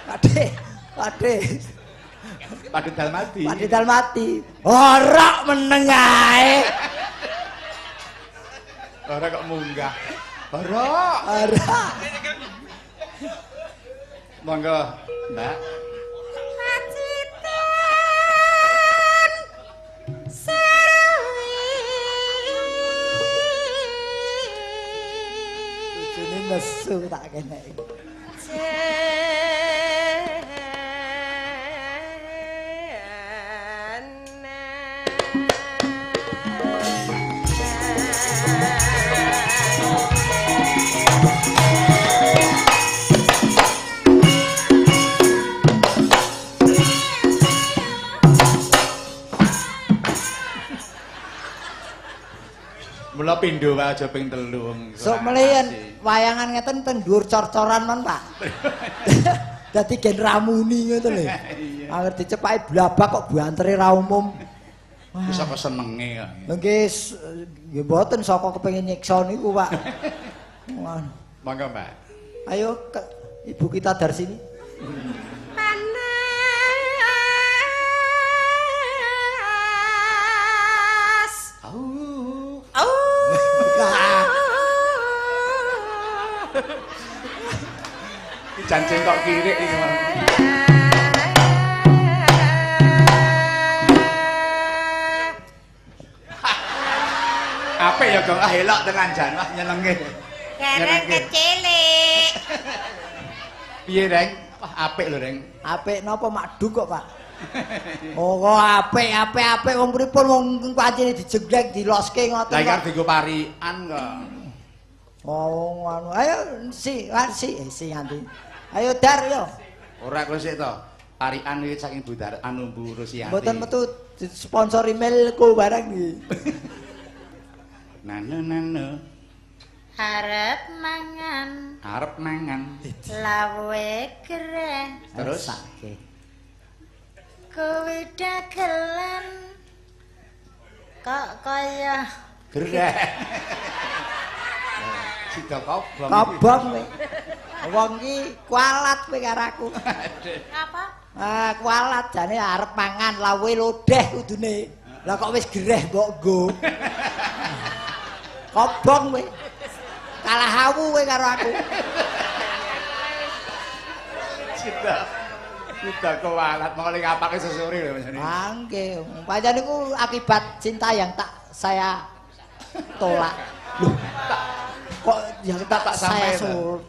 Pakde, Pakde. Pakde Dalmati. Pakde Dalmati. Ora meneng ae. Ora kok munggah. Ora. Ora. Monggo, Mbak. Pacitan serwi. Bojone nesu tak kene. Mula pindho wae aja ping 3 wong. Sok mleyen wayangan ngeten teng dhuwur cor-coran mon, Pak. Dadi gen ramuni ngoten lho. Angger dicepaki blabak kok bantere ra umum. Wis saka senenge kok. Lha nggih nggih mboten saka kepengin nyiksa niku, Pak. Monggo, Mbak. Ayo ke, ibu kita dari sini. Panas. Au. Au. Iki jancing kok kirik iki. Apik ya, Gong. Ah elok tenan jan. Wah nyenengke. Gareng kecilik. Piye, Reng? Wah apik lho, Reng. Apik napa makduk kok, Pak? Oh, kok apik, apik, apik wong pripun wong pancene dijeglek diloske ngoten. Lah iki arep dienggo parikan kok. Oh, ngono. Ayo si, si, si nganti. Ayo dar yo. Ora kok sik to. Parikan iki saking Bu Dar anu Bu Rusiati. Mboten metu sponsor emailku barang iki. Nano nano. Arep mangan. Arep mangan. Lawe gereh. Terus kowe dagelan kok kaya gereh. Sida kobong. Kobong kowe. Wong iki kualat kowe karo aku. Apa? Ah, kualat jane arep mangan lawe lodeh kudune. Lah kok wis gereh mbok nggo. Kobong kowe. Kalah awu kowe karo aku. Sida. Sida kualat mongko ngapake sesuri lho Mas. Ah nggih. Pancen niku akibat cinta yang tak saya tolak. Loh, kok yang tak saya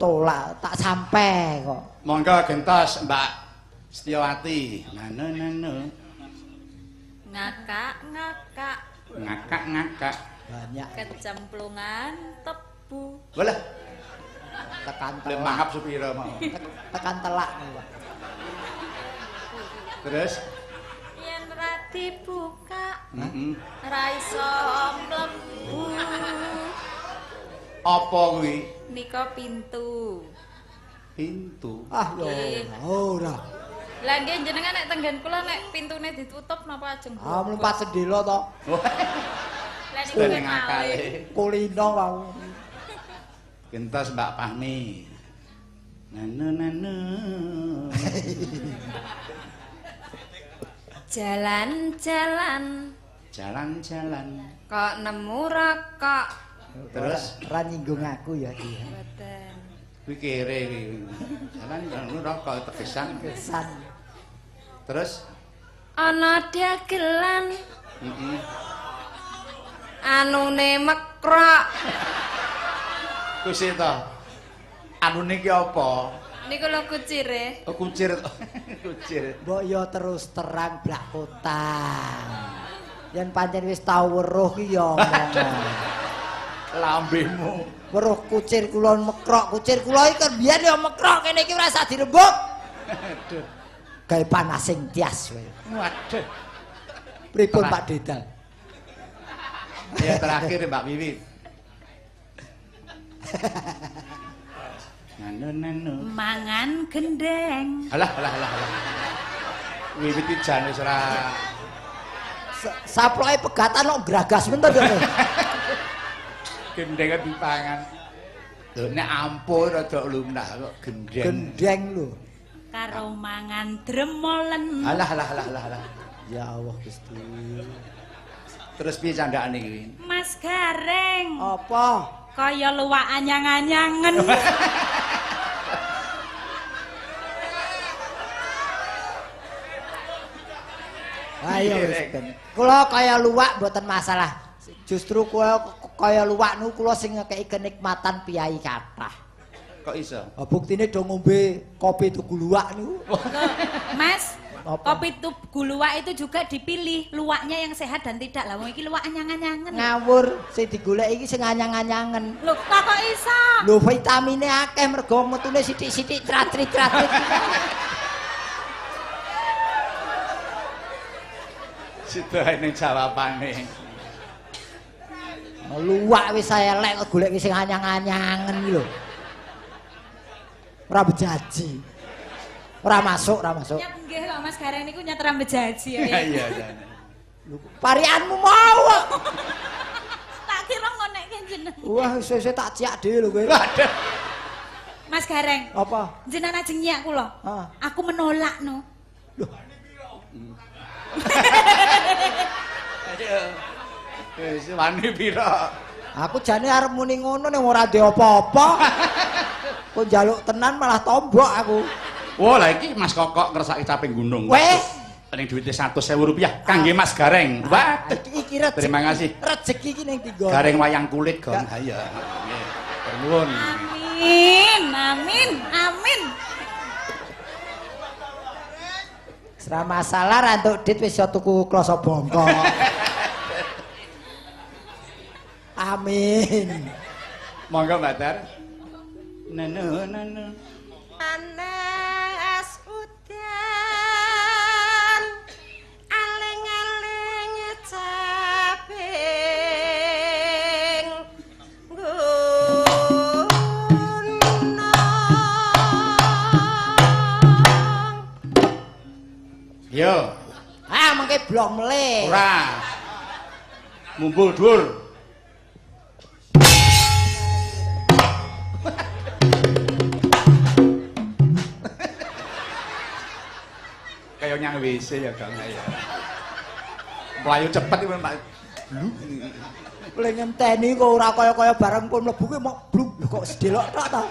tolak, tak sampai kok. Monggo gentos Mbak Setiawati. Nano nano. Ngakak-ngakak. Ngakak-ngakak. Banyak. Kecemplungan tebu. Walah. Tekan telak. Mangap sepira mau. Tekan telak niku, Pak. Terus yen ra dibuka, ra iso mlebu. Apa kuwi? Nika pintu. Pintu. Ah yo ora. Lah nggih jenengan nek tenggen kula nek pintune ditutup napa ajeng? Ah mlumpat sendela to. Lah niku ngakale. Kulino wau. Gentos Mbak Fahmi. Nano nano. Jalan-jalan. Jalan-jalan. Kok nemu rokok. Terus ora nyinggung aku ya iki. Mboten. Kuwi kere kuwi. Jalan-jalan rokok tegesan. Tegesan. Terus ana dagelan. Heeh. Anune mekrok. Kusi to. Anune ki apa? Niku lho kucire. Oh kucir. Kucir. Mbok yo terus terang blak kotang. Yen pancen wis tau weruh ki ya omong. Lambemu. Weruh kucir kula mekrok, kucir kula iki kan biyen ya mekrok kene iki ora usah dirembuk. Aduh. Gawe panasing tias kowe. Waduh. Pripun Pak Dedal? Ya terakhir Mbak Wiwit. Nano nano. Mangan gendeng. Alah alah alah alah. Wiwit iki jan wis ora Saploke pegatan kok gragas men to. Gendeng dipangan. Lho nek ampuh rada lumrah kok gendeng. Gendeng lho. Karo mangan dremolen. Alah alah alah alah. Ya Allah Gusti. Terus piye candakane iki? Mas Gareng. Apa? Kaya luwak anyang-anyangen. Ayo wis ben. Kula kaya luwak mboten masalah. Justru kula kaya luwak niku kula sing ngekeki kenikmatan piyai kathah. Kok iso? Ah buktine do ngombe kopi tuku luwak niku. Mas, apa? Kopi tuku luwak itu juga dipilih luwaknya yang sehat dan tidak. Lah wong iki luwak anyang-anyangen. Ngawur, sing digoleki iki sing anyang-anyangen. Lho kok iso? Lho vitamine akeh mergo metune sithik-sithik tratrit-tratrit. Sida ning jawabane. Luwak wis elek kok golek sing anyang-anyangen iki lho. Ora bejaji. Ora masuk, ora masuk. Nyat nggih kok Mas Gareng niku nyat ora bejaji ya. Iya, jane. Lho parianmu mau kok. Tak kira ngonekke jeneng. Wah, sesuk tak ciak dhewe lho kowe. Waduh. Mas Gareng. Apa? Jenengan ajeng nyiak kula. Heeh. Aku menolak no. Lho. Wis wani pira? Aku jane arep muni ngono ning ora ndek apa-apa. Kok njaluk tenan malah tombok aku. Wah, lha iki Mas Kokok ngersake caping gunung. Weh, ning duwite 100.000 rupiah kangge Mas Gareng. Waduh, iki rezeki. Terima kasih. Rezeki iki ning dinggo. Gareng wayang kulit, Gong. Ha iya. Nggih. Nuwun. Amin, amin, amin. Ora masalah ra entuk dit wis iso tuku kloso bongkok. Amin. Monggo Mbak Dar. Nanu nanu. Panas udan aling-aling caping gunung. Yo. Ah mengke blok mleh. Ora. Mumpul dhuwur. Kaya nyang WC ya Kang ya. Mlayu cepet iki Pak. Bluk. Le ngenteni kok ora kaya-kaya bareng pun mlebu kuwi mok bluk kok sedelok tok ta.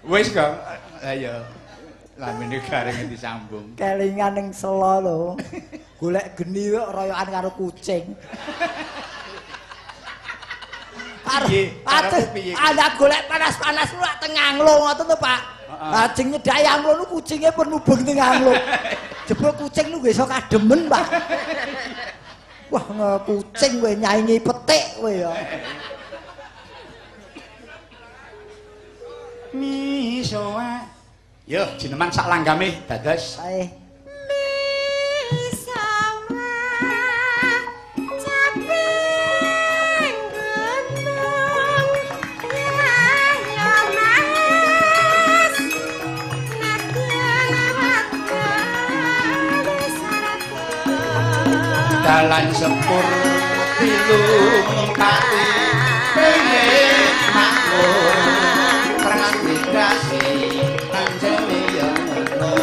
Wis Kang. Lah ya. Lambene Gareng disambung. Kelingan ning sela lho. Golek geni kok royokan karo kucing. Piye? Piye? Anak golek panas-panas lak teng anglo ngoten to, Pak. Lajeng nyedhaki anglo nu kucinge pun mubeng teng anglo. Jebul kucing nu iso kademen, Pak. Wah, kucing kowe nyaingi petik kowe ya. Misoa. Yo, jineman sak langgame dados. Ae. Caping gunung ya Mas Dalan sepur tilu pati pengen makmur transmigrasi anjene yo ngono.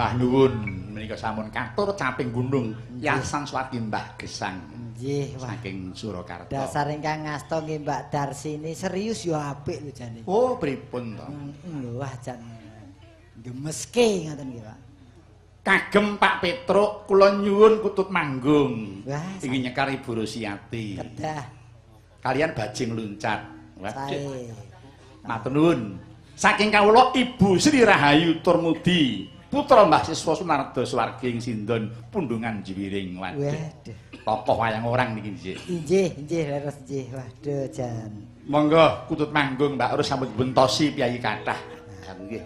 Sembah nuwun menika sampun katur caping gunung Yasan Swargi Mbah Gesang. Nggih, saking Surakarta. Dasar ingkang ngasta nggih Mbak Darsini serius ya apik lho jane. Oh, pripun to? Lho wah jan gemeske ngoten nggih, Pak. Kagem Pak Petruk kula nyuwun kutut manggung. Ingin nyekar Ibu Rosiati. Kedah. Kalian bajing luncat. Waduh. Matur nuwun. Saking kawula Ibu Sri Rahayu Turmudi, putra Mbah Siswa Sunardo Swargi ing Sindon Pundungan Jiwiring. Waduh. Tokoh wayang orang niki nggih. Nggih, nggih leres nggih. Waduh jan. Monggo kutut manggung Mbak Rus sampun bentosi piyayi kathah. Nggih.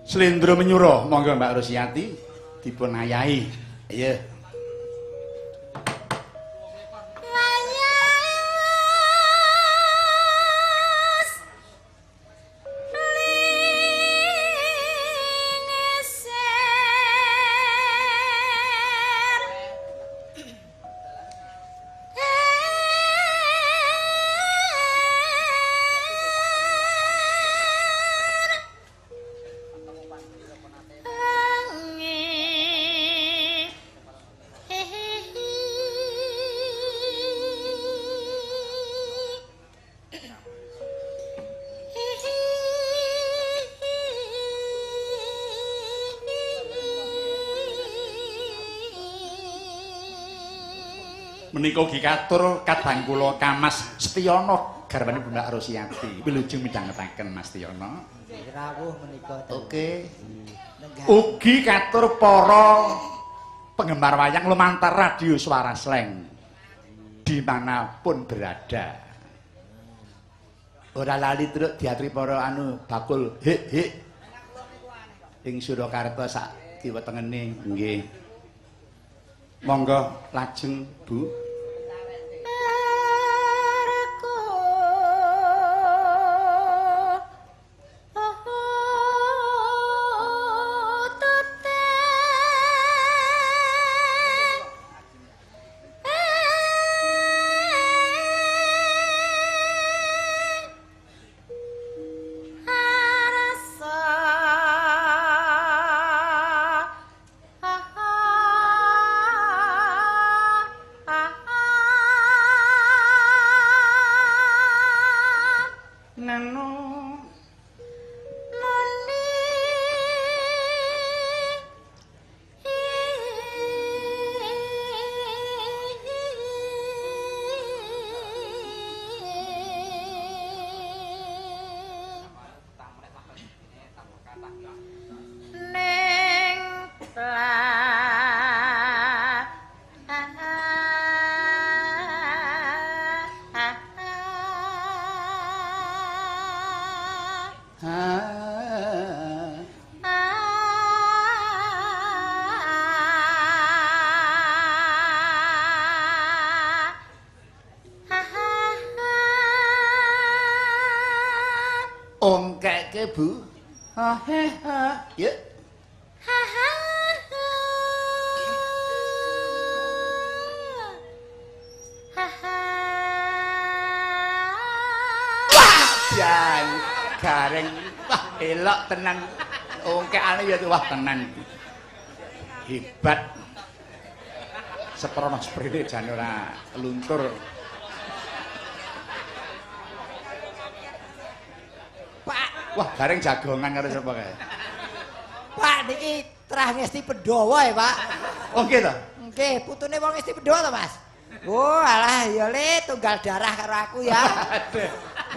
Slendro menyura, monggo Mbak Rosiati dipun ayahi. Iya. Menika ugi katur kadang kula Kamas Setiono garwane Mbak Rosiati. Wilujeng midhangetaken Mas Setiono. Rawuh menika. Oke. Ugi katur para penggemar wayang lumantar radio Suara Slank dimanapun berada. Ora lali truk diaturi para anu bakul hik hik ing Surakarta sak kiwa tengene nggih. Monggo lajeng Bu. Ongkeke Bu. Ha he ha. Ya. Ha ha. Ha ha. Wah, jan gareng. Wah, elok tenan. Ongkekane ya wah tenan. Hebat. Seprono sprene jan ora luntur. Wah, gareng jagongan karo sapa kae? Pak niki trah ngesti Pandhawa ya, Pak. Oh nggih to? Nggih, putune wong ngesti Pandhawa to, Mas? Oh, alah ya le tunggal darah karo aku ya.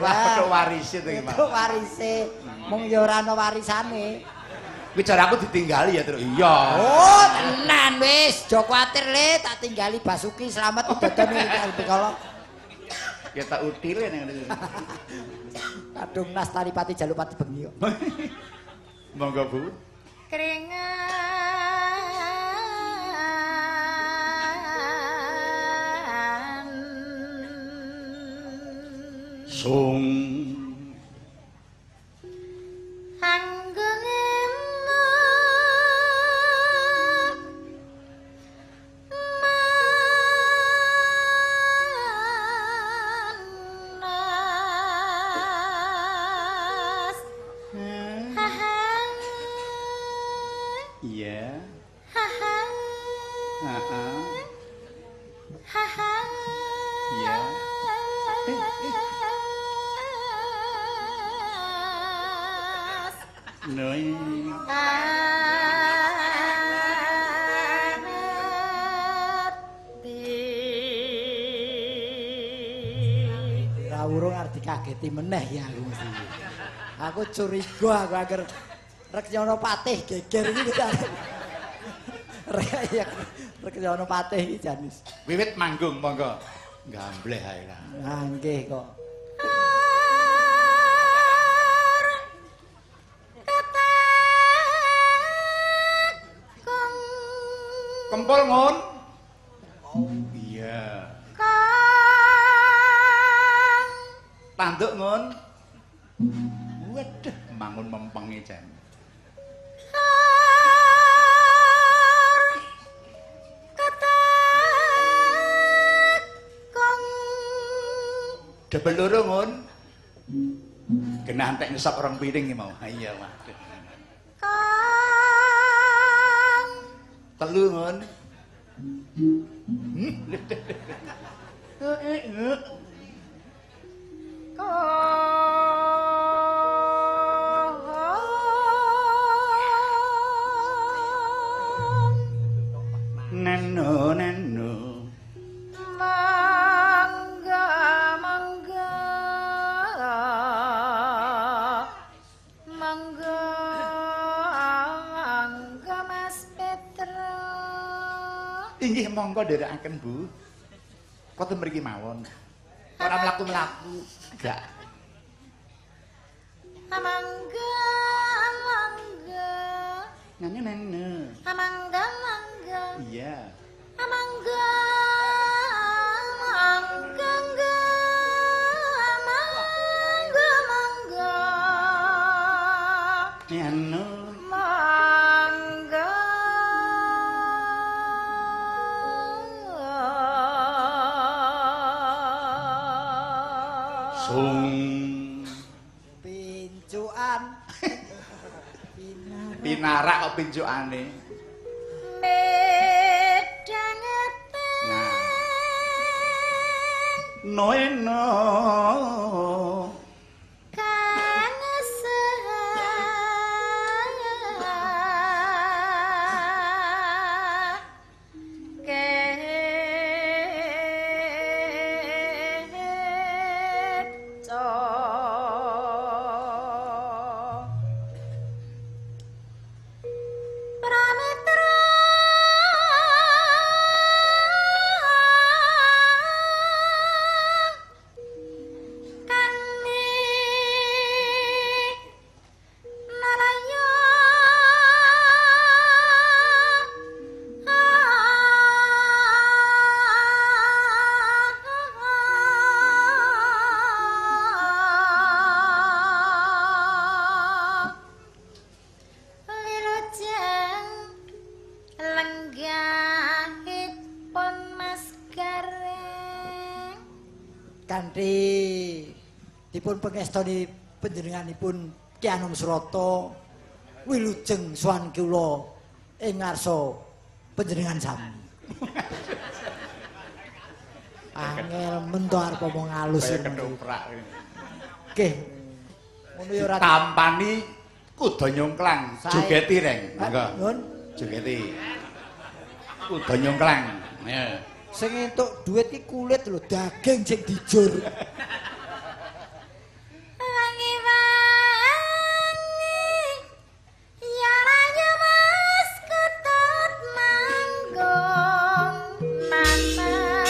Wah, petuk warise to iki, Mas. Petuk warise. Mung ya ora ana warisane. Kuwi cara aku ditinggali ya, Truk. Iya. Oh, tenan wis, aja kuwatir le, tak tinggali Basuki slamet dodone iki kala. Ya tak utile ning ngene. Kadung nas taripati jalupati bengi kok. Monggo Bu. Keringan sung Neno. Ora urung arep dikageti meneh ya aku mesti. Aku curiga aku agar Rekyono Patih geger iki ta. Rekyono Patih iki janis. Wiwit manggung monggo. Gambleh ae lah. Ah nggih kok. Kempul ngun. Iya. Tanduk ngun. Waduh, mangun mempenge jan. Debel loro ngun. Genah entek nyesap rong piring iki mau. Iya, waduh. Telu ngun. Neno neno. Mangga mangga. Mangga mangga Mas Petro. Inggih monggo nderekaken Bu. Koten mriki mawon. Ora mlaku-mlaku. Gak. Mangga mangga. Nene nene. Mangga mangga. Iya. Mangga mangga mangga mangga. Neno. Mangga. Sung pincuan. Pinarak kok pincukane. Medangete. Nah. Noeno. Kang Kanthi dipun pengestoni panjenenganipun Ki Anom Surata wilujeng sowan kula ing ngarsa panjenengan sami. Angel men to arep omong alus kaya ketoprak. Nggih. Ngono ya ora tampani kuda nyongklang, jogeti reng. Monggo. Nuwun. Jogeti. Kuda nyongklang. Ya. Sing entuk dhuwit ki kulit lho, daging sing dijur. Wangi-wangi ya rayu Mas Ketut manggung mantasane.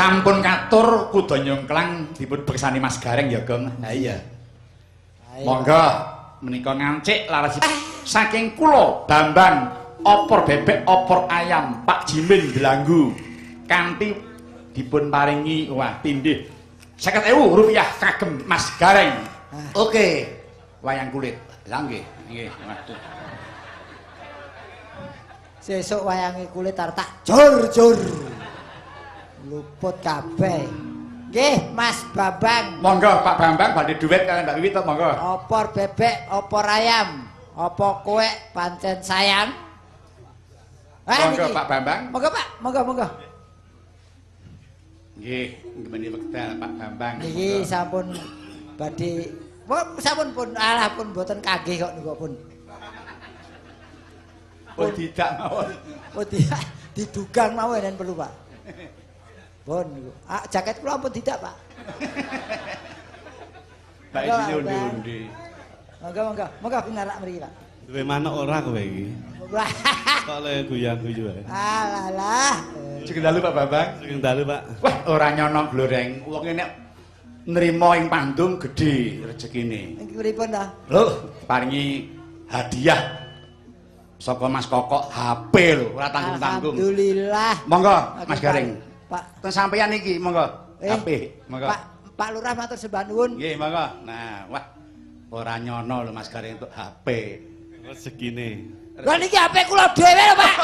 Sampun katur kuda nyongklang dipun beksani Mas Gareng ya, Gong. Ha iya. Monggo menika ngancik laras saking kula Bambang opor bebek opor ayam Pak Jimin Delanggu kanthi dipun paringi wah tindih 50.000 rupiah kagem Mas Gareng. Oke, wayang kulit. Lah nggih, nggih. Waduh. Sesuk wayange kulit arep tak jur-jur. Luput kabeh. Nggih, Mas Bambang. Monggo Pak Bambang badhe duet kalian Mbak Wiwit monggo. Opor bebek, opor ayam, apa kowe pancen sayang? Monggo Pak Bambang. Monggo Pak, monggo monggo. Nggih, ngemeni wekdal Pak Bambang. Niki sampun badhe sampun pun alah pun mboten kagih kok niku pun. Oh tidak mawon. Oh tidak, didugang mawon yen perlu Pak. Pun niku. Ah jaket kula ampun tidak, Pak. Pak isine undi-undi. Monggo monggo, monggo pinarak mriki, Pak. Duwe manuk ora kowe iki? Kok le guyang-guyu ae. Alah lah. Sugeng dalu Pak Bambang. Sugeng dalu, Pak. Wah, ora nyono gloreng. Wong nek nrimo ing pandung gedhe rezekine. Iki pripun ta? Lho, paringi hadiah saka Mas Kokok HP lho, ora tanggung-tanggung. Alhamdulillah. Monggo Mas Gareng. Pak, teng sampeyan iki monggo. HP, monggo. Pak, Pak Lurah matur sembah nuwun. Nggih, monggo. Nah, wah. Ora nyono lho Mas Gareng entuk HP. Rezekine. Lha niki HP kula dhewe lho, Pak.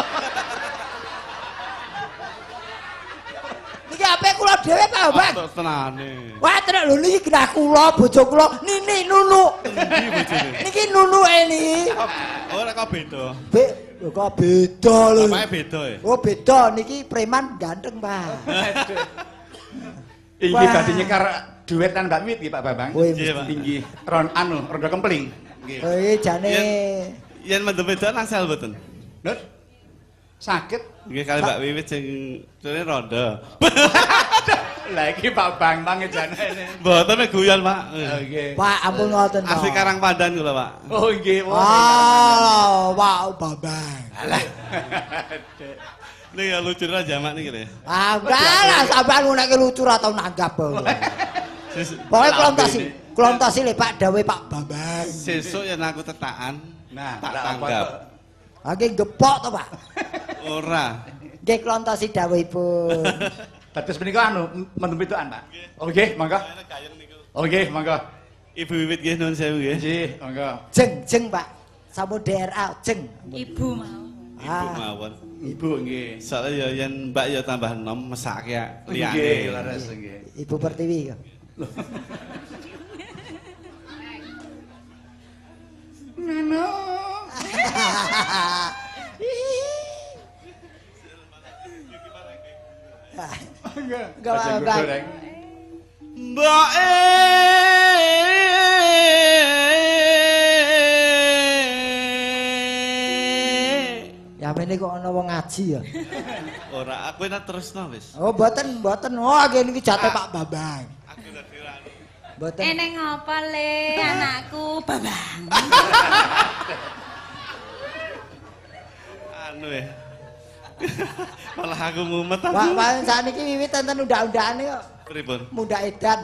Niki HP kula dhewe, Pak Bambang. Tenane. Wah, tenan lho niki genah kula, bojo kula, Nini Nunu. Endi bojone? Niki Nunuke niki. Ora kok beda. Lho kok beda lho. Bapake beda ya? Oh beda niki preman ganteng, Pak. Iki dadi nyekar duet lan Mbak Wit iki Pak Bambang. Nggih, Pak. Inggih, ron anu rondo kempling. Nggih. Oh iki jane yen mendem beda angsal mboten? Lho. Saged. Nggih kali Mbak Wiwit sing jane rondo. Lah iki Pak Bambang jane. Mboten guyon, Pak. Nggih. Pak ampun ngoten, Pak. Asli Karang Pandan kula, Pak. Oh nggih. Oh, Pak Bambang. Alah. Nih ya lucu ra jamak niki lho. Ah, enggak lah sampean nek lucu ra tau nanggap. Pokoke kula entosi, kula entosi lho Pak dawuhe Pak Bambang. Sesuk yen aku tetakan, nah tak tanggap. Ha nggih gepok to, Pak? Ora. Nggih kula entosi dawuhipun. Dados menika anu mendem pitukan, Pak. Oh nggih, monggo. Oh nggih, monggo. Ibu Wiwit nggih nuwun sewu nggih. Nggih, monggo. Jeng, jeng, Pak. Sampun DRA, jeng. Ibu mau. Ibu mawon. Ibu nggih. Soale ya yen Mbak ya tambah enom mesake liyane. Nggih, leres nggih. Ibu Pertiwi. Neno. Enggak, enggak. Mbak ya mene kok ana wong ngaji ya. Ora, aku enak terusno wis. Oh, mboten, mboten. Oh, nggih niki jate Pak Bambang. Aku dadi ora. Mboten. Eneng apa le anakku Bambang? Anu ya. Malah aku mumet aku. Pak, Pak sakniki wiwit enten undak-undakane kok. Pripun? Mundak edan.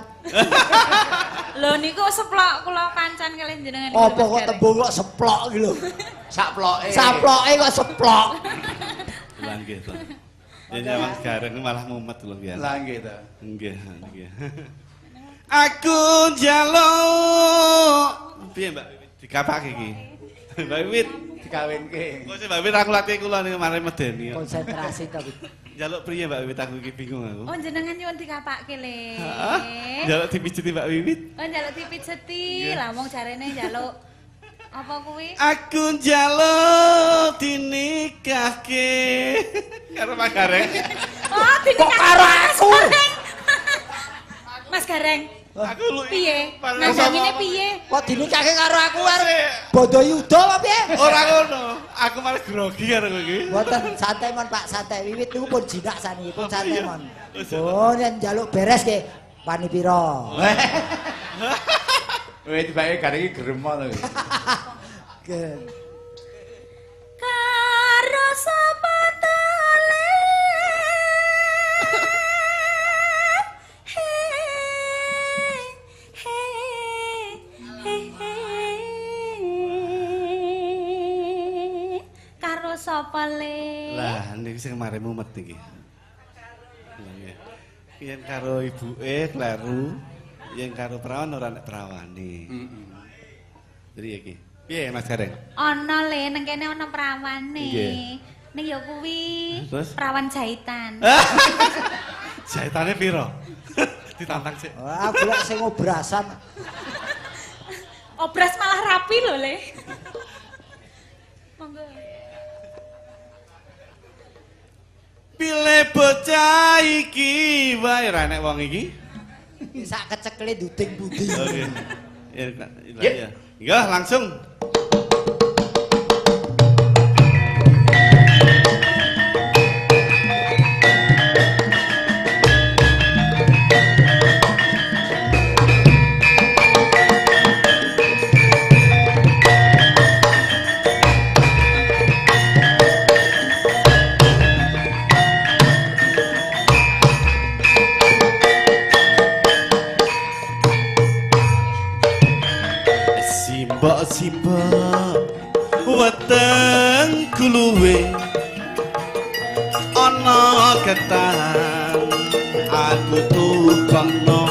Lho niku seplok kula kancan kalian jenengan. Apa kok tembung kok seplok iki lho. Saploke. Saploke kok seplok. Lah nggih to. Ya nyawang Gareng malah mumet lho nggih. Lah nggih to. Nggih, nggih. Aku njaluk piye Mbak dikapake iki? Mbak Wit dikawinke. Kok sih Mbak Wit aku latih kula niku mari medeni. Konsentrasi to. Njaluk priye Mbak Wiwit aku iki bingung aku. Oh jenengan nyuwun dikapake le. Njaluk dipijeti Mbak Wiwit. Oh njaluk dipijeti. Lah wong jarene njaluk apa kuwi? Aku njaluk dinikahke karo Pak Gareng. Oh dinikahke kok karo aku. Mas Gareng. Aku lu piye? Ngandangine piye? Kok dinikahke karo aku arep bondo yuda apa piye? Ora ngono. Aku malah grogi karo kowe iki. Mboten santai mon Pak, santai. Wiwit niku pun jinak saniki, pun santai mon. Oh yen njaluk beres nggih wani pira? Weh tibake Gareng iki gremo to. Karo sapa tale? sapa le? Lah niki sing mare mumet iki. Lah nggih. Yen karo ibuke kleru, yen karo perawan ora nek perawane. Heeh. Jadi iki. Piye Mas Gareng? Ana le nang kene ana perawane. Ning ya kuwi perawan jahitan. Jahitane piro? Ditantang sik. Wah, aku lek sing obrasan. Obras malah rapi lho le. Monggo. Pile bocah iki wae ra nek wong iki. Sak kecekle duding budi. Oke. Ya. Nggih, langsung. Simbok weteng kuluwe ana ketan aku tukokno.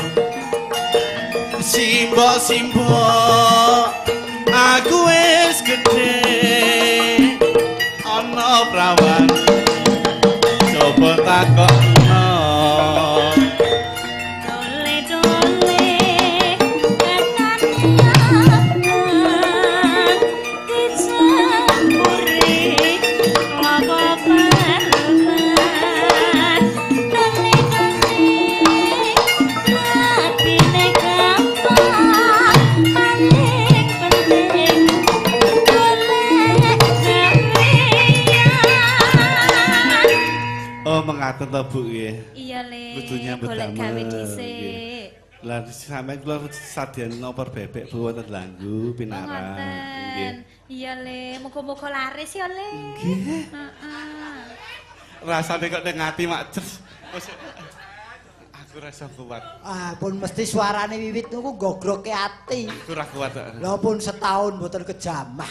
Simbok simbok aku wis gedhe ana prawan coba takokno. Mengaten to Bu nggih. Iya le. Kudu nyambut golek gawe dhisik. Lah sampeyan kula sadean opor bebek Bu wonten Langgu pinarak. Nggih. Iya le, muga-muga laris ya le. Nggih. Heeh. Rasane kok ning ati mak ces. Aku rasa kuat. Ah, pun mesti suarane wiwit niku gogroke ati. Aku ora kuat. Lha pun setahun mboten kejamah.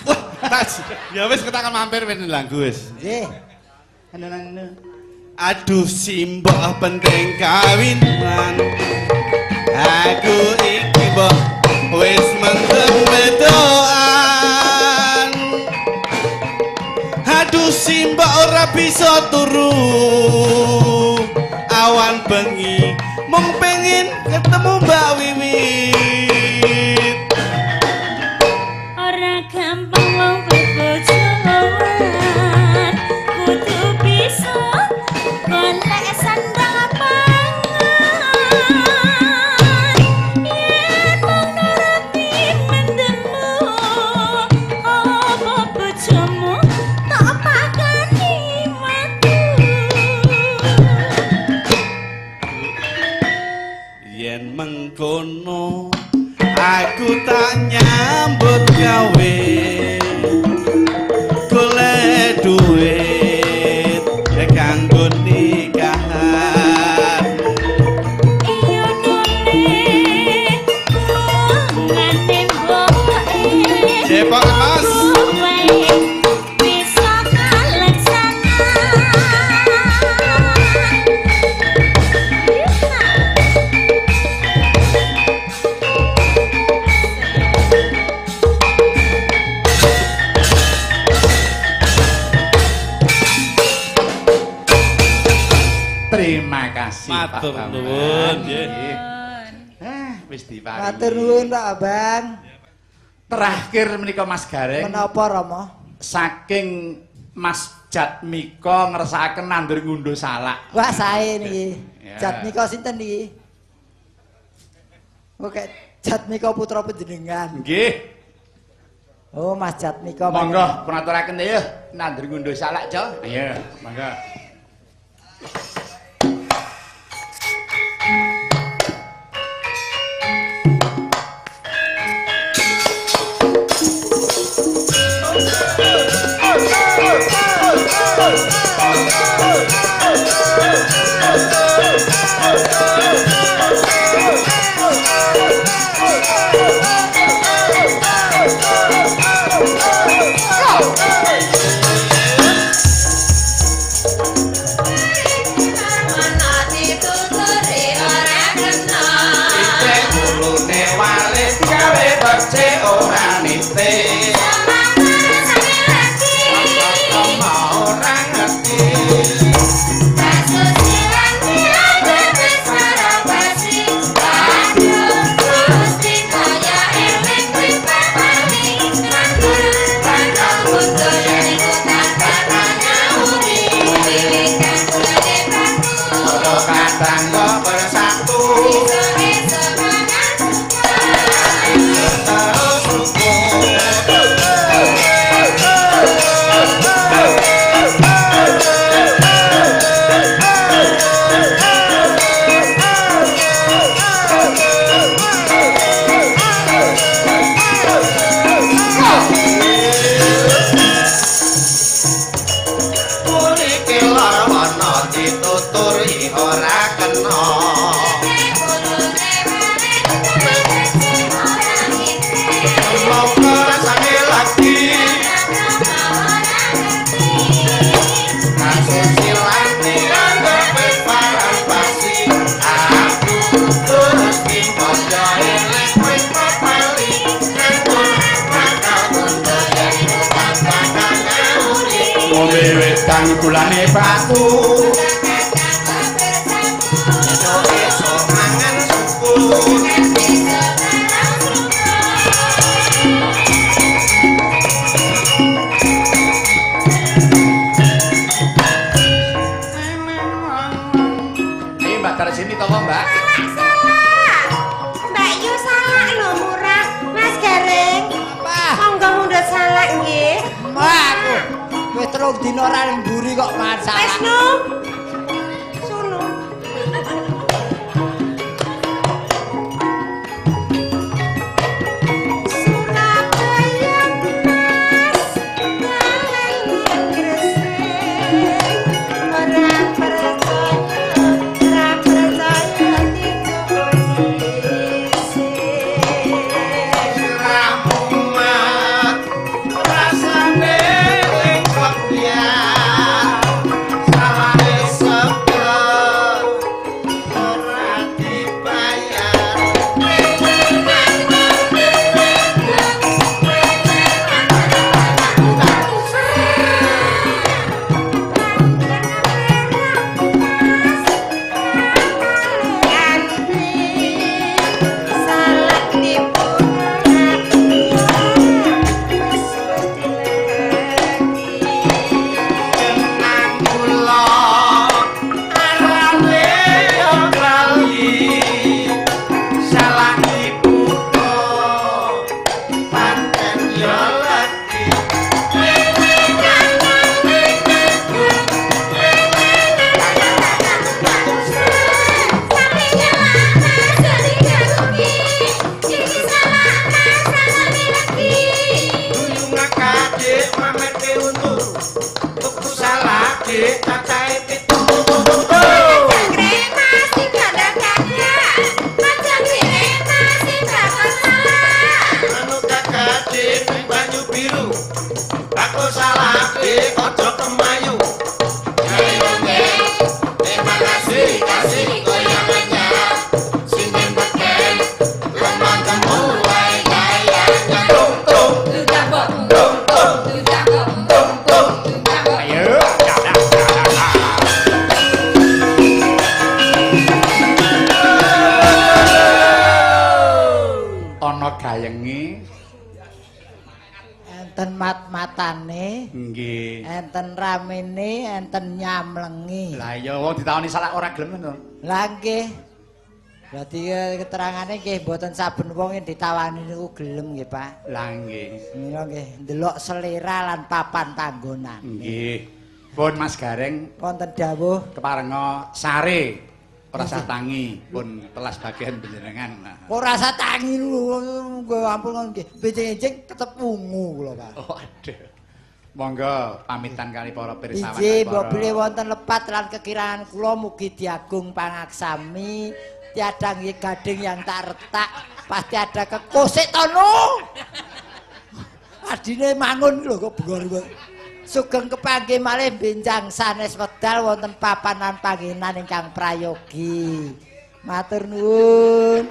Ya wis ketakan mampir ben Langgu wis. Nggih. Aduh simbok penting kawinan. Aku iki mbok wis mendem wedoan. Aduh simbok ora bisa turu awan bengi mung pengin ketemu Mbak Wiwit. Ora gampang wong bebojoan kudu bisa golek sandang pangan. Yen mung nuruti mendemmu apa bojomu tak pakani watu. Yen mengkono aku tak nyambut gawe golek duit kanggo nikahan. Iya nune ngene mboke Cepok Mas. Bisa kaleksanan. Terima kasih Pak Matur Bambang. nuwun nggih. Wis diparingi. Matur nuwun Pak Abang. Terakhir menika Mas Gareng. Menapa Rama? Saking Mas Jatmiko ngersakaken nandur ngundhuh salak. Wah sae niki. Ya. Jatmiko sinten niki? Oke, Jatmiko putra panjenengan. Nggih. Oh, Mas Jatmiko. Monggo pun aturaken ya nandur ngundhuh salak, Jo. Ayo, monggo. Go! Ngombe wedang gulane batu. Esuk mangan suku. Ayo Mbak Darsini tolong Mbak. Salak. Mbak Yu salak lho murah. Mas Gareng. Apa? Monggo mundhut salak nggih. Wah, aku wis 3 dina ora ning mburi kok mangan salak. Wis no. Sono. Surabaya Mas, Malang Gresik, ora percaya, ora percaya dhisik. Ramumat rasane ning kebyar. Sawane seger ora dibayar. Jenang kula arane yo klali. Salah ibuku pancen yo legi. Duyung akade mamete untu. Tuku salade cacahe 7. Manuk kakade ning banyu biru. Bakul salade aja kemayu. Terima kasih kasih kaya anyar. Sinden beken lemah temu wae kayanya tung tung tung tung tung tung. Ayo. Ana gayenge. Enten mat-matane, Nggih. enten ramene, enten nyamlengi. Lah iya wong ditawani salak ora gelem to. Lah nggih. Berarti keterangane nggih mboten saben wong yen ditawani niku gelem nggih, Pak. Lah nggih. Mila nggih ndelok selera lan papan panggonan. Nggih. Pun Mas Gareng Wonten dawuh keparenga sare ora usah tangi pun telas bagian panjenengan. Ora usah tangi lho, ampun nggih. Benjing-enjing tetep wungu kula, Pak. Oh aduh. Monggo pamitan kali para pirsawan. Inggih, mbok bilih wonten lepat lan kekirangan kula mugi diagung pangaksami. Tiada nggih gading yang tak retak, pasti ada kekosik tono. Adine mangun lho kok bengor kok. Sugeng kepanggih malih benjang sanes wedal wonten papanan panggenan ingkang prayogi. Matur nuwun.